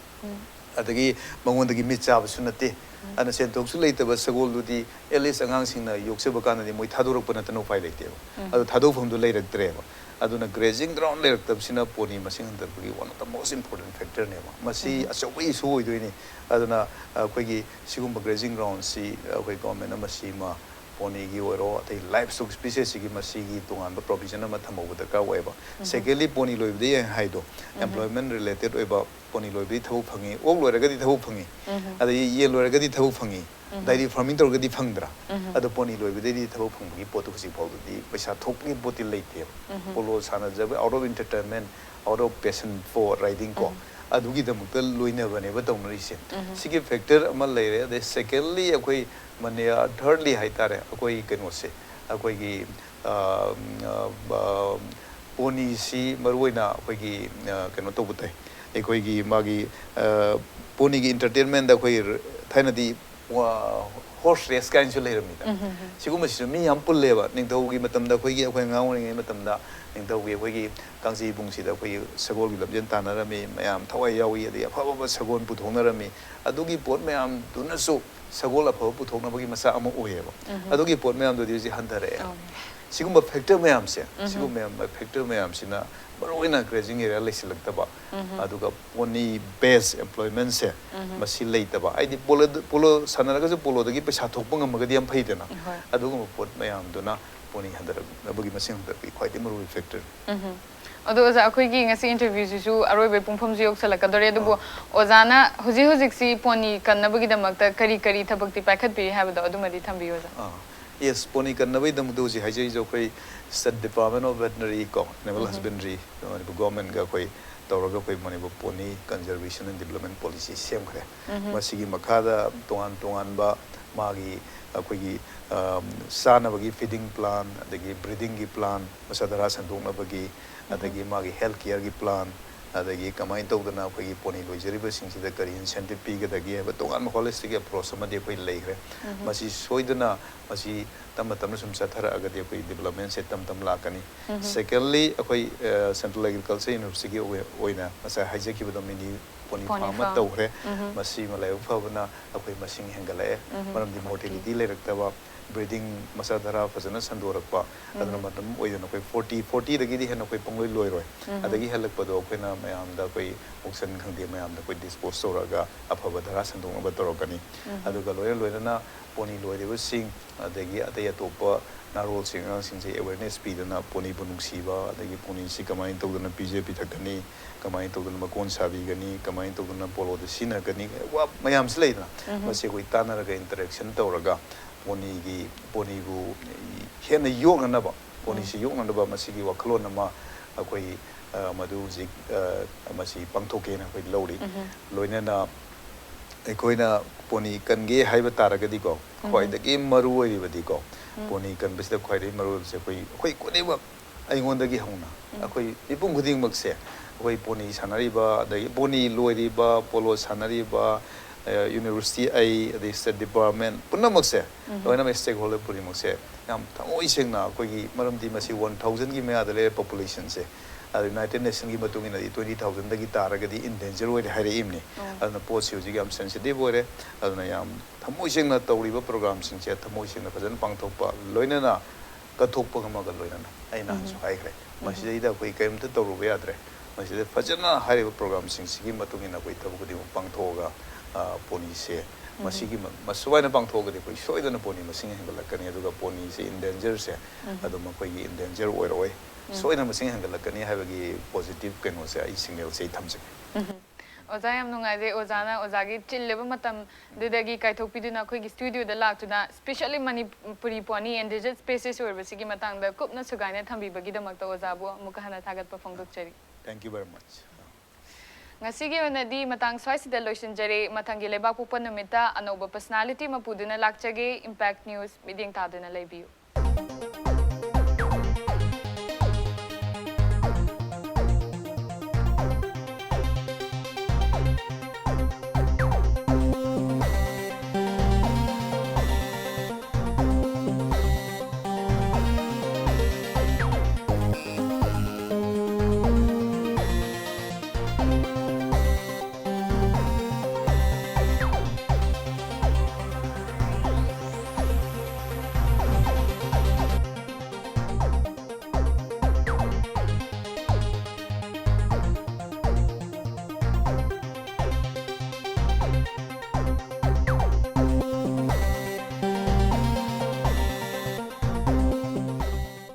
ꯑꯗꯒꯤ ꯃꯉꯣꯟꯗꯒꯤ ꯃꯤꯠ ꯆꯥꯕꯁꯨ ꯅꯠꯇꯦ꯫ ꯑꯗꯨꯅ ꯁꯦꯟꯊꯣꯛꯁꯨ ꯂꯩꯇꯕ ꯁꯒꯣꯜꯗꯨꯗꯤ at least ꯑꯉꯥꯡꯁꯤꯡꯅ ꯌꯣꯛꯆꯕ ꯀꯥꯟꯗꯗꯤ ꯃꯣꯏ ꯊꯥꯗꯣꯔꯛꯄ ꯅꯠꯇꯅ ꯎꯄꯥꯏ ꯂꯩꯇꯦꯕ꯫ ꯑꯗꯨ ꯊꯥꯗꯣꯛꯐꯝꯗꯨ ꯂꯩꯔꯛꯇ꯭ꯔꯦꯕ꯫ ꯑꯗꯨꯅ grazing ground ꯂꯩꯔꯛꯇꯕꯁꯤꯅ ꯄꯣꯅꯤ ꯃꯁꯤꯡ ꯍꯟꯊꯔꯛꯄꯒꯤ one of the most important factorꯅꯦꯕ꯫ ꯃꯁꯤ ꯑꯆꯧꯕ issue ꯑꯣꯏꯗꯣꯏꯅꯤ꯫ ꯑꯗꯨꯅ ꯑꯩꯈꯣꯏꯒꯤ ꯁꯤꯒꯨꯝꯕ grazing groundꯁꯤ ꯑꯩꯈꯣꯏ government ꯑꯃ ꯁꯤꯃ ꯄꯣꯅꯤꯒꯤ ꯑꯣꯏꯔꯣ, ꯑꯇꯩ livestock speciesꯁꯤꯒꯤ ꯃꯁꯤꯒꯤ ꯇꯣꯉꯥꯟꯕ provision ꯑꯃ ꯊꯝꯍꯧꯕ ꯗꯔꯀꯥꯔ ꯑꯣꯏꯌꯦꯕ꯫ Secondly, ꯄꯣꯅꯤ ꯂꯣꯏꯕꯗ ꯌꯥꯏ ꯍꯥꯏꯗꯣ, employment related ꯑꯣꯏꯕ ꯄꯣꯅꯤ ꯂꯣꯏꯕꯗꯤ ꯊꯕꯛ ꯐꯪꯉꯤ, ꯑꯣꯛ ꯂꯣꯏꯔꯒꯗꯤ ꯊꯕꯛ ꯐꯪꯉꯤ, ꯑꯗꯒꯤ ꯌꯦꯟ ꯂꯣꯏꯔꯒꯗꯤ ꯊꯕꯛ ꯐꯪꯉꯤ, dairy farming ꯇꯧꯔꯒꯗꯤ ꯐꯪꯗ꯭ꯔꯥ? ꯑꯗꯣ ꯄꯣꯅꯤ ꯂꯣꯏꯕꯗꯩꯗꯤ ꯊꯕꯛ ꯐꯪꯕꯒꯤ ꯄꯣꯠꯇꯣ ꯍꯧꯖꯤꯛ ꯐꯥꯎꯗꯗꯤ ꯄꯩꯁꯥ ꯊꯣꯛꯄꯒꯤ ꯄꯣꯠꯇꯤ ꯂꯩꯇꯦꯕ꯫ ꯄꯣꯂꯣ ꯁꯥꯟꯅꯖꯕ, out of entertainment, out of passion for riding ꯀꯣ, ꯑꯗꯨꯒꯤꯗꯃꯛꯇ ꯂꯣꯏꯅꯕꯅꯦꯕ ꯇꯧꯅꯔꯤꯁꯦ꯫ ꯁꯤꯒꯤ factor ꯑꯃ ꯂꯩꯔꯦ꯫ ꯑꯗꯩ secondly ꯑꯩꯈꯣꯏ ꯃꯅꯤ-, thirdly ꯍꯥꯏꯇꯥꯔꯦ, ꯑꯩꯈꯣꯏ ꯀꯩꯅꯣꯁꯦ, ꯑꯩꯈꯣꯏꯒꯤ, ꯑ, ꯑ, ꯑ, ꯄꯣꯅꯤꯁꯤ ꯃꯔꯨꯑꯣꯏꯅ ꯑꯩꯈꯣꯏꯒꯤ, ꯑ, ꯀꯩꯅꯣ ꯇꯧꯕ ꯇꯥꯏ, ꯑꯩꯈꯣꯏꯒꯤ ꯃꯥꯒꯤ, ꯑ, ꯄꯣꯅꯤꯒꯤ entertainmentꯗ ꯑꯩꯈꯣꯏ ꯊꯥꯏꯅꯗꯤ ꯋꯥ-, horse race ꯀꯥꯏꯅꯁꯨ ꯂꯩꯔꯝꯃꯤꯗ꯫ ꯁꯤꯒꯨꯝꯕꯁꯤꯁꯨ ꯃꯤ ꯌꯥꯝ ꯄꯨꯜꯂꯦꯕ꯫ ꯅꯤꯡꯊꯧꯒꯤ ꯃꯇꯝꯗ ꯑꯩꯈꯣꯏꯒꯤ, ꯑꯩꯈꯣꯏ ꯑꯉꯥꯡ ꯑꯣꯏꯔꯤꯉꯩ ꯃꯇꯝꯗ ꯅꯤꯡꯊꯧꯒꯤ ꯑꯩꯈꯣꯏꯒꯤ ꯀꯥꯡꯖꯩ ꯏꯕꯨꯡꯁꯤꯗ ꯑꯩꯈꯣꯏꯒꯤ ꯁꯒꯣꯜꯒꯤ ꯂꯝꯖꯦꯟ ꯇꯥꯟꯅꯔꯝꯃꯤ, ꯃꯌꯥꯝ ꯊꯋꯥꯏ ꯌꯥꯎꯏ, ꯑꯗꯩ ꯑꯐ ꯑꯐꯕ ꯁꯒꯣꯜ ꯄꯨꯊꯣꯛꯅꯔꯝꯃꯤ꯫ ꯑꯗꯨꯒꯤ ꯄꯣꯠ ꯃꯌꯥꯝꯗꯨꯅꯁꯨ ꯁꯒꯣꯜ ꯑꯐꯕ ꯄꯨꯊꯣꯛꯅꯕꯒꯤ ꯃꯆꯥꯛ ꯑꯃ ꯑꯣꯏꯌꯦꯕ꯫ ꯑꯗꯨꯒꯤ ꯄꯣꯠ ꯃꯌꯥꯝꯗꯨꯗꯤ ꯍꯧꯖꯤꯛ ꯍꯟꯊꯔꯛꯑꯦ꯫ ꯁꯤꯒꯨꯝꯕ factor ꯃꯌꯥꯝꯁꯦ, ꯁꯤꯒꯨꯝꯕ ꯃꯌꯥꯝ, factor ꯃꯌꯥꯝꯁꯤꯅ ꯃꯔꯨꯑꯣꯏꯅ grazing area ꯂꯩꯁꯤꯜꯂꯛꯇꯕ, ꯑꯗꯨꯒ pony based employmentꯁꯦ ꯃꯁꯤ ꯂꯩꯇꯕ꯫ ꯍꯥꯏꯗꯤ ꯄꯣꯂꯣ, ꯄꯣꯂꯣ ꯁꯥꯟꯅꯔꯒꯁꯨ ꯄꯣꯂꯣꯗꯒꯤ ꯄꯩꯁꯥ ꯊꯣꯛꯄ ꯉꯝꯃꯒꯗꯤ ꯌꯥꯝ ꯐꯩꯗꯅ꯫ ꯑꯗꯨꯒꯨꯝꯕ ꯄꯣꯠ ꯃꯌꯥꯝꯗꯨꯅ ꯄꯣꯅꯤ ꯍꯟꯊꯔꯛꯅꯕꯒꯤ ꯃꯁꯤꯡ ꯍꯟꯊꯔꯛꯄꯒꯤ ꯈ꯭ꯋꯥꯏꯗꯒꯤ ꯃꯔꯨꯑꯣꯏꯕ factor꯫ ꯑꯗꯣ ꯑꯣꯖꯥ, ꯑꯩꯈꯣꯏꯒꯤ ꯉꯁꯤ interviewꯁꯤꯁꯨ ꯑꯔꯣꯏꯕꯩ ꯄꯨꯡꯐꯝꯁꯨ ꯌꯧꯁꯜꯂꯛꯀꯗꯧꯔꯦ, ꯑꯗꯨꯕꯨ ꯑꯣꯖꯥꯅ ꯍꯧꯖꯤꯛ ꯍꯧꯖꯤꯛꯁꯤ ꯄꯣꯅꯤ ꯀꯟꯅꯕꯒꯤꯗꯃꯛꯇ ꯀꯔꯤ ꯀꯔꯤ ꯊꯕꯛꯇꯤ ꯄꯥꯏꯈꯠꯄꯤꯔꯤ ꯍꯥꯏꯕꯗꯣ ꯑꯗꯨꯃꯗꯤ ꯊꯝꯕꯤꯌꯨ ꯑꯣꯖꯥ꯫ ꯑꯥ, yes, ꯄꯣꯅꯤ ꯀꯟꯅꯕꯒꯤꯗꯃꯛꯇ ꯍꯧꯖꯤꯛ ꯍꯥꯏꯖꯔꯤꯁꯦ ꯑꯩꯈꯣꯏ State Department of Veterinary ꯀꯣ, Animal Husbandry, ꯃꯅꯤꯄꯨꯔ governmentꯒ ꯑꯩꯈꯣꯏ ꯇꯧꯔꯒ ꯑꯩꯈꯣꯏ Manipur pony conservation and development policy ꯁꯦꯝꯈ꯭ꯔꯦ꯫ ꯃꯁꯤꯒꯤ ꯃꯈꯥꯗ ꯇꯣꯉꯥꯟ ꯇꯣꯉꯥꯟꯕ ꯃꯥꯒꯤ ꯑꯩꯈꯣꯏꯒꯤ, ꯑ, ꯆꯥꯅꯕꯒꯤ feeding plan, ꯑꯗꯒꯤ breedingꯒꯤ plan, ꯃꯆꯥ ꯙꯔꯥ ꯁꯟꯗꯣꯛꯅꯕꯒꯤ, ꯑꯗꯒꯤ ꯃꯥꯒꯤ health careꯒꯤ plan, ꯑꯗꯒꯤ ꯀꯃꯥꯏꯅ ꯇꯧꯗꯅ ꯑꯩꯈꯣꯏꯒꯤ ꯄꯣꯅꯤ ꯂꯣꯏꯖꯔꯤꯕꯁꯤꯡꯁꯤꯗ ꯀꯔꯤ incentive ꯄꯤꯒꯗꯒꯦ ꯍꯥꯏꯕ ꯇꯣꯉꯥꯟꯕ holistic approach ꯑꯃꯗꯤ ꯑꯩꯈꯣꯏ ꯂꯩꯈ꯭ꯔꯦ꯫ ꯃꯁꯤ ꯁꯣꯏꯗꯅ ꯃꯁꯤ ꯇꯞꯅ ꯇꯞꯅ ꯁꯨꯝ ꯆꯠꯊꯔꯛꯑꯒꯗꯤ ꯑꯩꯈꯣꯏ developmentꯁꯦ ꯇꯞ ꯇꯞꯅ ꯂꯥꯛꯀꯅꯤ꯫ Secondly, ꯑꯩꯈꯣꯏ Central Agriculture Universityꯒꯤ ꯑꯣꯏꯅ ꯉꯁꯥꯏ ꯍꯥꯏꯖꯈꯤꯕꯗꯣ mini pony farm ꯑꯃ ꯇꯧꯈ꯭ꯔꯦ꯫ ꯃꯁꯤꯃ ꯂꯥꯏꯕꯛ ꯐꯕꯅ ꯑꯩꯈꯣꯏ ꯃꯁꯤꯡ ꯍꯦꯟꯒꯠꯂꯛꯑꯦ꯫ ꯃꯔꯝꯗꯤ mortality ꯂꯩꯔꯛꯇꯕ, breeding ꯃꯆꯥ ꯙꯔꯥ ꯐꯖꯅ ꯁꯟꯗꯣꯔꯛꯄ, ꯑꯗꯨꯅ ꯃꯔꯝ ꯑꯣꯏꯗꯅ ꯑꯩꯈꯣꯏ forty, fortyꯗꯒꯤꯗꯤ ꯍꯦꯟꯅ ꯑꯩꯈꯣꯏ ꯄꯨꯡꯂꯣꯏ ꯂꯣꯏꯔꯣꯏ꯫ ꯑꯗꯒꯤ ꯍꯦꯜꯂꯛꯄꯗꯣ ꯑꯩꯈꯣꯏꯅ ꯃꯌꯥꯝꯗ ꯑꯩꯈꯣꯏ auction ꯈꯪꯗꯦ, ꯃꯌꯥꯝꯗ ꯑꯩꯈꯣꯏ dispose ꯇꯧꯔꯒ ꯑꯐꯕ ꯙꯔꯥ ꯁꯟꯗꯣꯛꯅꯕ ꯇꯧꯔꯛꯀꯅꯤ꯫ ꯑꯗꯨꯒ ꯂꯣꯏꯅ ꯂꯣꯏꯅꯅ pony ꯂꯣꯏꯔꯤꯕꯁꯤꯡ ꯑꯗꯒꯤ ꯑꯇꯩ ꯑꯇꯣꯞꯄ ꯅꯍꯥꯔꯣꯜꯁꯤꯡ, ꯑꯉꯥꯡꯁꯤꯡꯁꯦ awareness ꯄꯤꯗꯅ ponyꯕꯨ ꯅꯨꯡꯁꯤꯕ, ꯑꯗꯒꯤ ponyꯁꯤ ꯀꯃꯥꯏꯅ ꯇꯧꯗꯅ ꯄꯤꯖ ꯄꯤꯊꯛꯀꯅꯤ, ꯀꯃꯥꯏꯅ ꯇꯧꯗꯅ ꯃꯀꯣꯟ ꯁꯥꯕꯤꯒꯅꯤ, ꯀꯃꯥꯏꯅ ꯇꯧꯗꯅ poloꯗ ꯁꯤꯖꯤꯟꯅꯒꯅꯤ, ꯋꯥ ꯃꯌꯥꯝꯁꯤ ꯂꯩꯗꯅ, ꯃꯁꯤ ꯑꯩꯈꯣꯏ ꯇꯥꯟꯅꯔꯒ interaction ꯇꯧꯔꯒ ponyꯒꯤ, ponyꯕꯨ ꯍꯦꯟꯅ ꯌꯣꯛꯅꯅꯕ, ponyꯁꯤ ꯌꯣꯛꯅꯅꯕ ꯃꯁꯤꯒꯤ ꯋꯥꯈꯜꯂꯣꯟ ꯑꯃ ꯑꯩꯈꯣꯏ, ꯑ, ꯃꯗꯨ ꯍꯧꯖꯤꯛ, ꯑ, ꯃꯁꯤ ꯄꯥꯡꯊꯣꯛꯀꯦꯅ ꯑꯩꯈꯣꯏ ꯂꯧꯔꯤ꯫ ꯂꯣꯏꯅꯅ ꯑꯩꯈꯣꯏꯅ pony ꯀꯟꯒꯦ ꯍꯥꯏꯕ ꯇꯥꯔꯒꯗꯤꯀꯣ, ꯈ꯭ꯋꯥꯏꯗꯒꯤ ꯃꯔꯨ ꯑꯣꯏꯔꯤꯕꯗꯤꯀꯣ, pony ꯀꯟꯕꯁꯤꯗ ꯈ꯭ꯋꯥꯏꯗꯒꯤ ꯃꯔꯨ ꯑꯣꯏꯕꯁꯦ ꯑꯩꯈꯣꯏ, ꯑꯩꯈꯣꯏ ꯈꯨꯗꯤꯡꯃꯛ, ꯑꯩꯉꯣꯟꯗꯒꯤ ꯍꯧꯅ ꯑꯩꯈꯣꯏ ꯃꯤꯄꯨꯝ ꯈꯨꯗꯤꯡꯃꯛꯁꯦ, ꯑꯩꯈꯣꯏ pony ꯁꯥꯟꯅꯔꯤꯕ, ꯑꯗꯒꯤ pony ꯂꯣꯏꯔꯤꯕ, polo ꯁꯥꯟꯅꯔꯤꯕ, ꯑ, university ꯑꯩ, ꯑꯗꯩ state department ꯄꯨꯝꯅꯃꯛꯁꯦ, ꯂꯣꯏꯅꯃꯛ stakeholder ꯈꯨꯗꯤꯡꯃꯛꯁꯦ ꯌꯥꯝ ꯊꯃꯣꯏ ꯁꯦꯡꯅ ꯑꯩꯈꯣꯏꯒꯤ, ꯃꯔꯝꯗꯤ ꯃꯁꯤ one thousandꯒꯤ ꯃꯌꯥꯗ ꯂꯩꯔꯦ populationꯁꯦ, ꯑꯗ United Nationꯒꯤ ꯃꯇꯨꯡ ꯏꯟꯅꯗꯤ twenty thousandꯗꯒꯤ ꯇꯥꯔꯒꯗꯤ endanger ꯑꯣꯏꯔꯦ ꯍꯥꯏꯔꯛꯏꯕꯅꯤ꯫ ꯑꯗꯨꯅ ꯄꯣꯠꯁꯤ ꯍꯧꯖꯤꯛ ꯌꯥꯝ sensitive ꯑꯣꯏꯔꯦ꯫ ꯑꯗꯨꯅ ꯌꯥꯝ ꯊꯃꯣꯏ ꯁꯦꯡꯅ ꯇꯧꯔꯤꯕ programꯁꯤꯡꯁꯦ ꯊꯃꯣꯏ ꯁꯦꯡꯅ ꯐꯖꯅ ꯄꯥꯡꯊꯣꯛꯄ, ꯂꯣꯏꯅꯅ ꯀꯠꯊꯣꯛꯄ ꯉꯝꯃꯒ ꯂꯣꯏꯅꯅ ꯑꯩ ꯅꯍꯥꯟꯁꯨ ꯍꯥꯏꯈ꯭ꯔꯦ, ꯃꯁꯤꯗꯩꯗ ꯑꯩꯈꯣꯏ ꯀꯔꯤꯝꯇ ꯇꯧꯔꯨꯕ ꯌꯥꯗ꯭ꯔꯦ꯫ ꯃꯁꯤꯗ ꯐꯖꯅ ꯍꯥꯏꯔꯤꯕ programꯁꯤꯡꯁꯤꯒꯤ ꯃꯇꯨꯡ ꯏꯟꯅ ꯑꯩꯈꯣꯏ ꯊꯕꯛ ꯈꯨꯗꯤꯡꯃꯛ ꯄꯥꯡꯊꯣꯛꯑꯒ, ꯑ, ponyꯁꯦ ꯃꯁꯤꯒꯤ ꯃ-, ꯃꯁꯨꯃꯥꯏꯅ ꯄꯥꯡꯊꯣꯛꯑꯒꯗꯤ ꯑꯩꯈꯣꯏ ꯁꯣꯏꯗꯅ pony ꯃꯁꯤꯡ ꯍꯦꯟꯒꯠꯂꯛꯀꯅꯤ, ꯑꯗꯨꯒ ponyꯁꯦ endangerꯁꯦ ꯑꯗꯨꯝ ꯑꯩꯈꯣꯏꯒꯤ endanger ꯑꯣꯏꯔꯛꯑꯣꯏ꯫ ꯁꯣꯏꯗꯅ ꯃꯁꯤꯡ ꯍꯦꯟꯒꯠꯂꯛꯀꯅꯤ ꯍꯥꯏꯕꯒꯤ positive ꯀꯩꯅꯣꯁꯦ ꯑꯩ signalꯁꯦ ꯑꯩ ꯊꯝꯖꯒꯦ꯫ ꯑꯣꯖꯥ, ꯌꯥꯝ ꯅꯨꯡꯉꯥꯏꯖꯩ ꯑꯣꯖꯥꯅ ꯑꯣꯖꯥꯒꯤ ꯆꯤꯜꯂꯕ ꯃꯇꯝꯗꯨꯗꯒꯤ ꯀꯥꯏꯊꯣꯛꯄꯤꯗꯨꯅ ꯑꯩꯈꯣꯏꯒꯤ studioꯗ ꯂꯥꯛꯇꯨꯅ specially Manipuri pony endangered species ꯑꯣꯏꯕꯁꯤꯒꯤ ꯃꯇꯥꯡꯗ ꯀꯨꯞꯅ ꯁꯨꯒꯥꯏꯅ ꯊꯝꯕꯤꯕꯒꯤꯗꯃꯛꯇ ꯑꯣꯖꯥꯕꯨ ꯑꯃꯨꯛꯀ ꯍꯟꯅ ꯊꯥꯒꯠꯄ ꯐꯣꯡꯗꯣꯛꯆꯔꯤ꯫ Thank you very much. ꯉꯁꯤꯒꯤ ꯑꯣꯏꯅꯗꯤ ꯃꯇꯥꯡ ꯁ꯭ꯋꯥꯏꯁꯤꯗ ꯂꯣꯏꯁꯤꯟꯖꯔꯦ꯫ ꯃꯊꯪꯒꯤ ꯂꯩꯕꯥꯛꯄꯣꯛꯄ ꯅꯨꯃꯤꯠꯇ ꯑꯅꯧꯕ personality ꯑꯃ ꯄꯨꯗꯨꯅ ꯂꯥꯛꯆꯒꯦ꯫ Impact News ꯃꯤꯠꯌꯦꯡ ꯇꯥꯗꯨꯅ ꯂꯩꯕꯤꯌꯨ꯫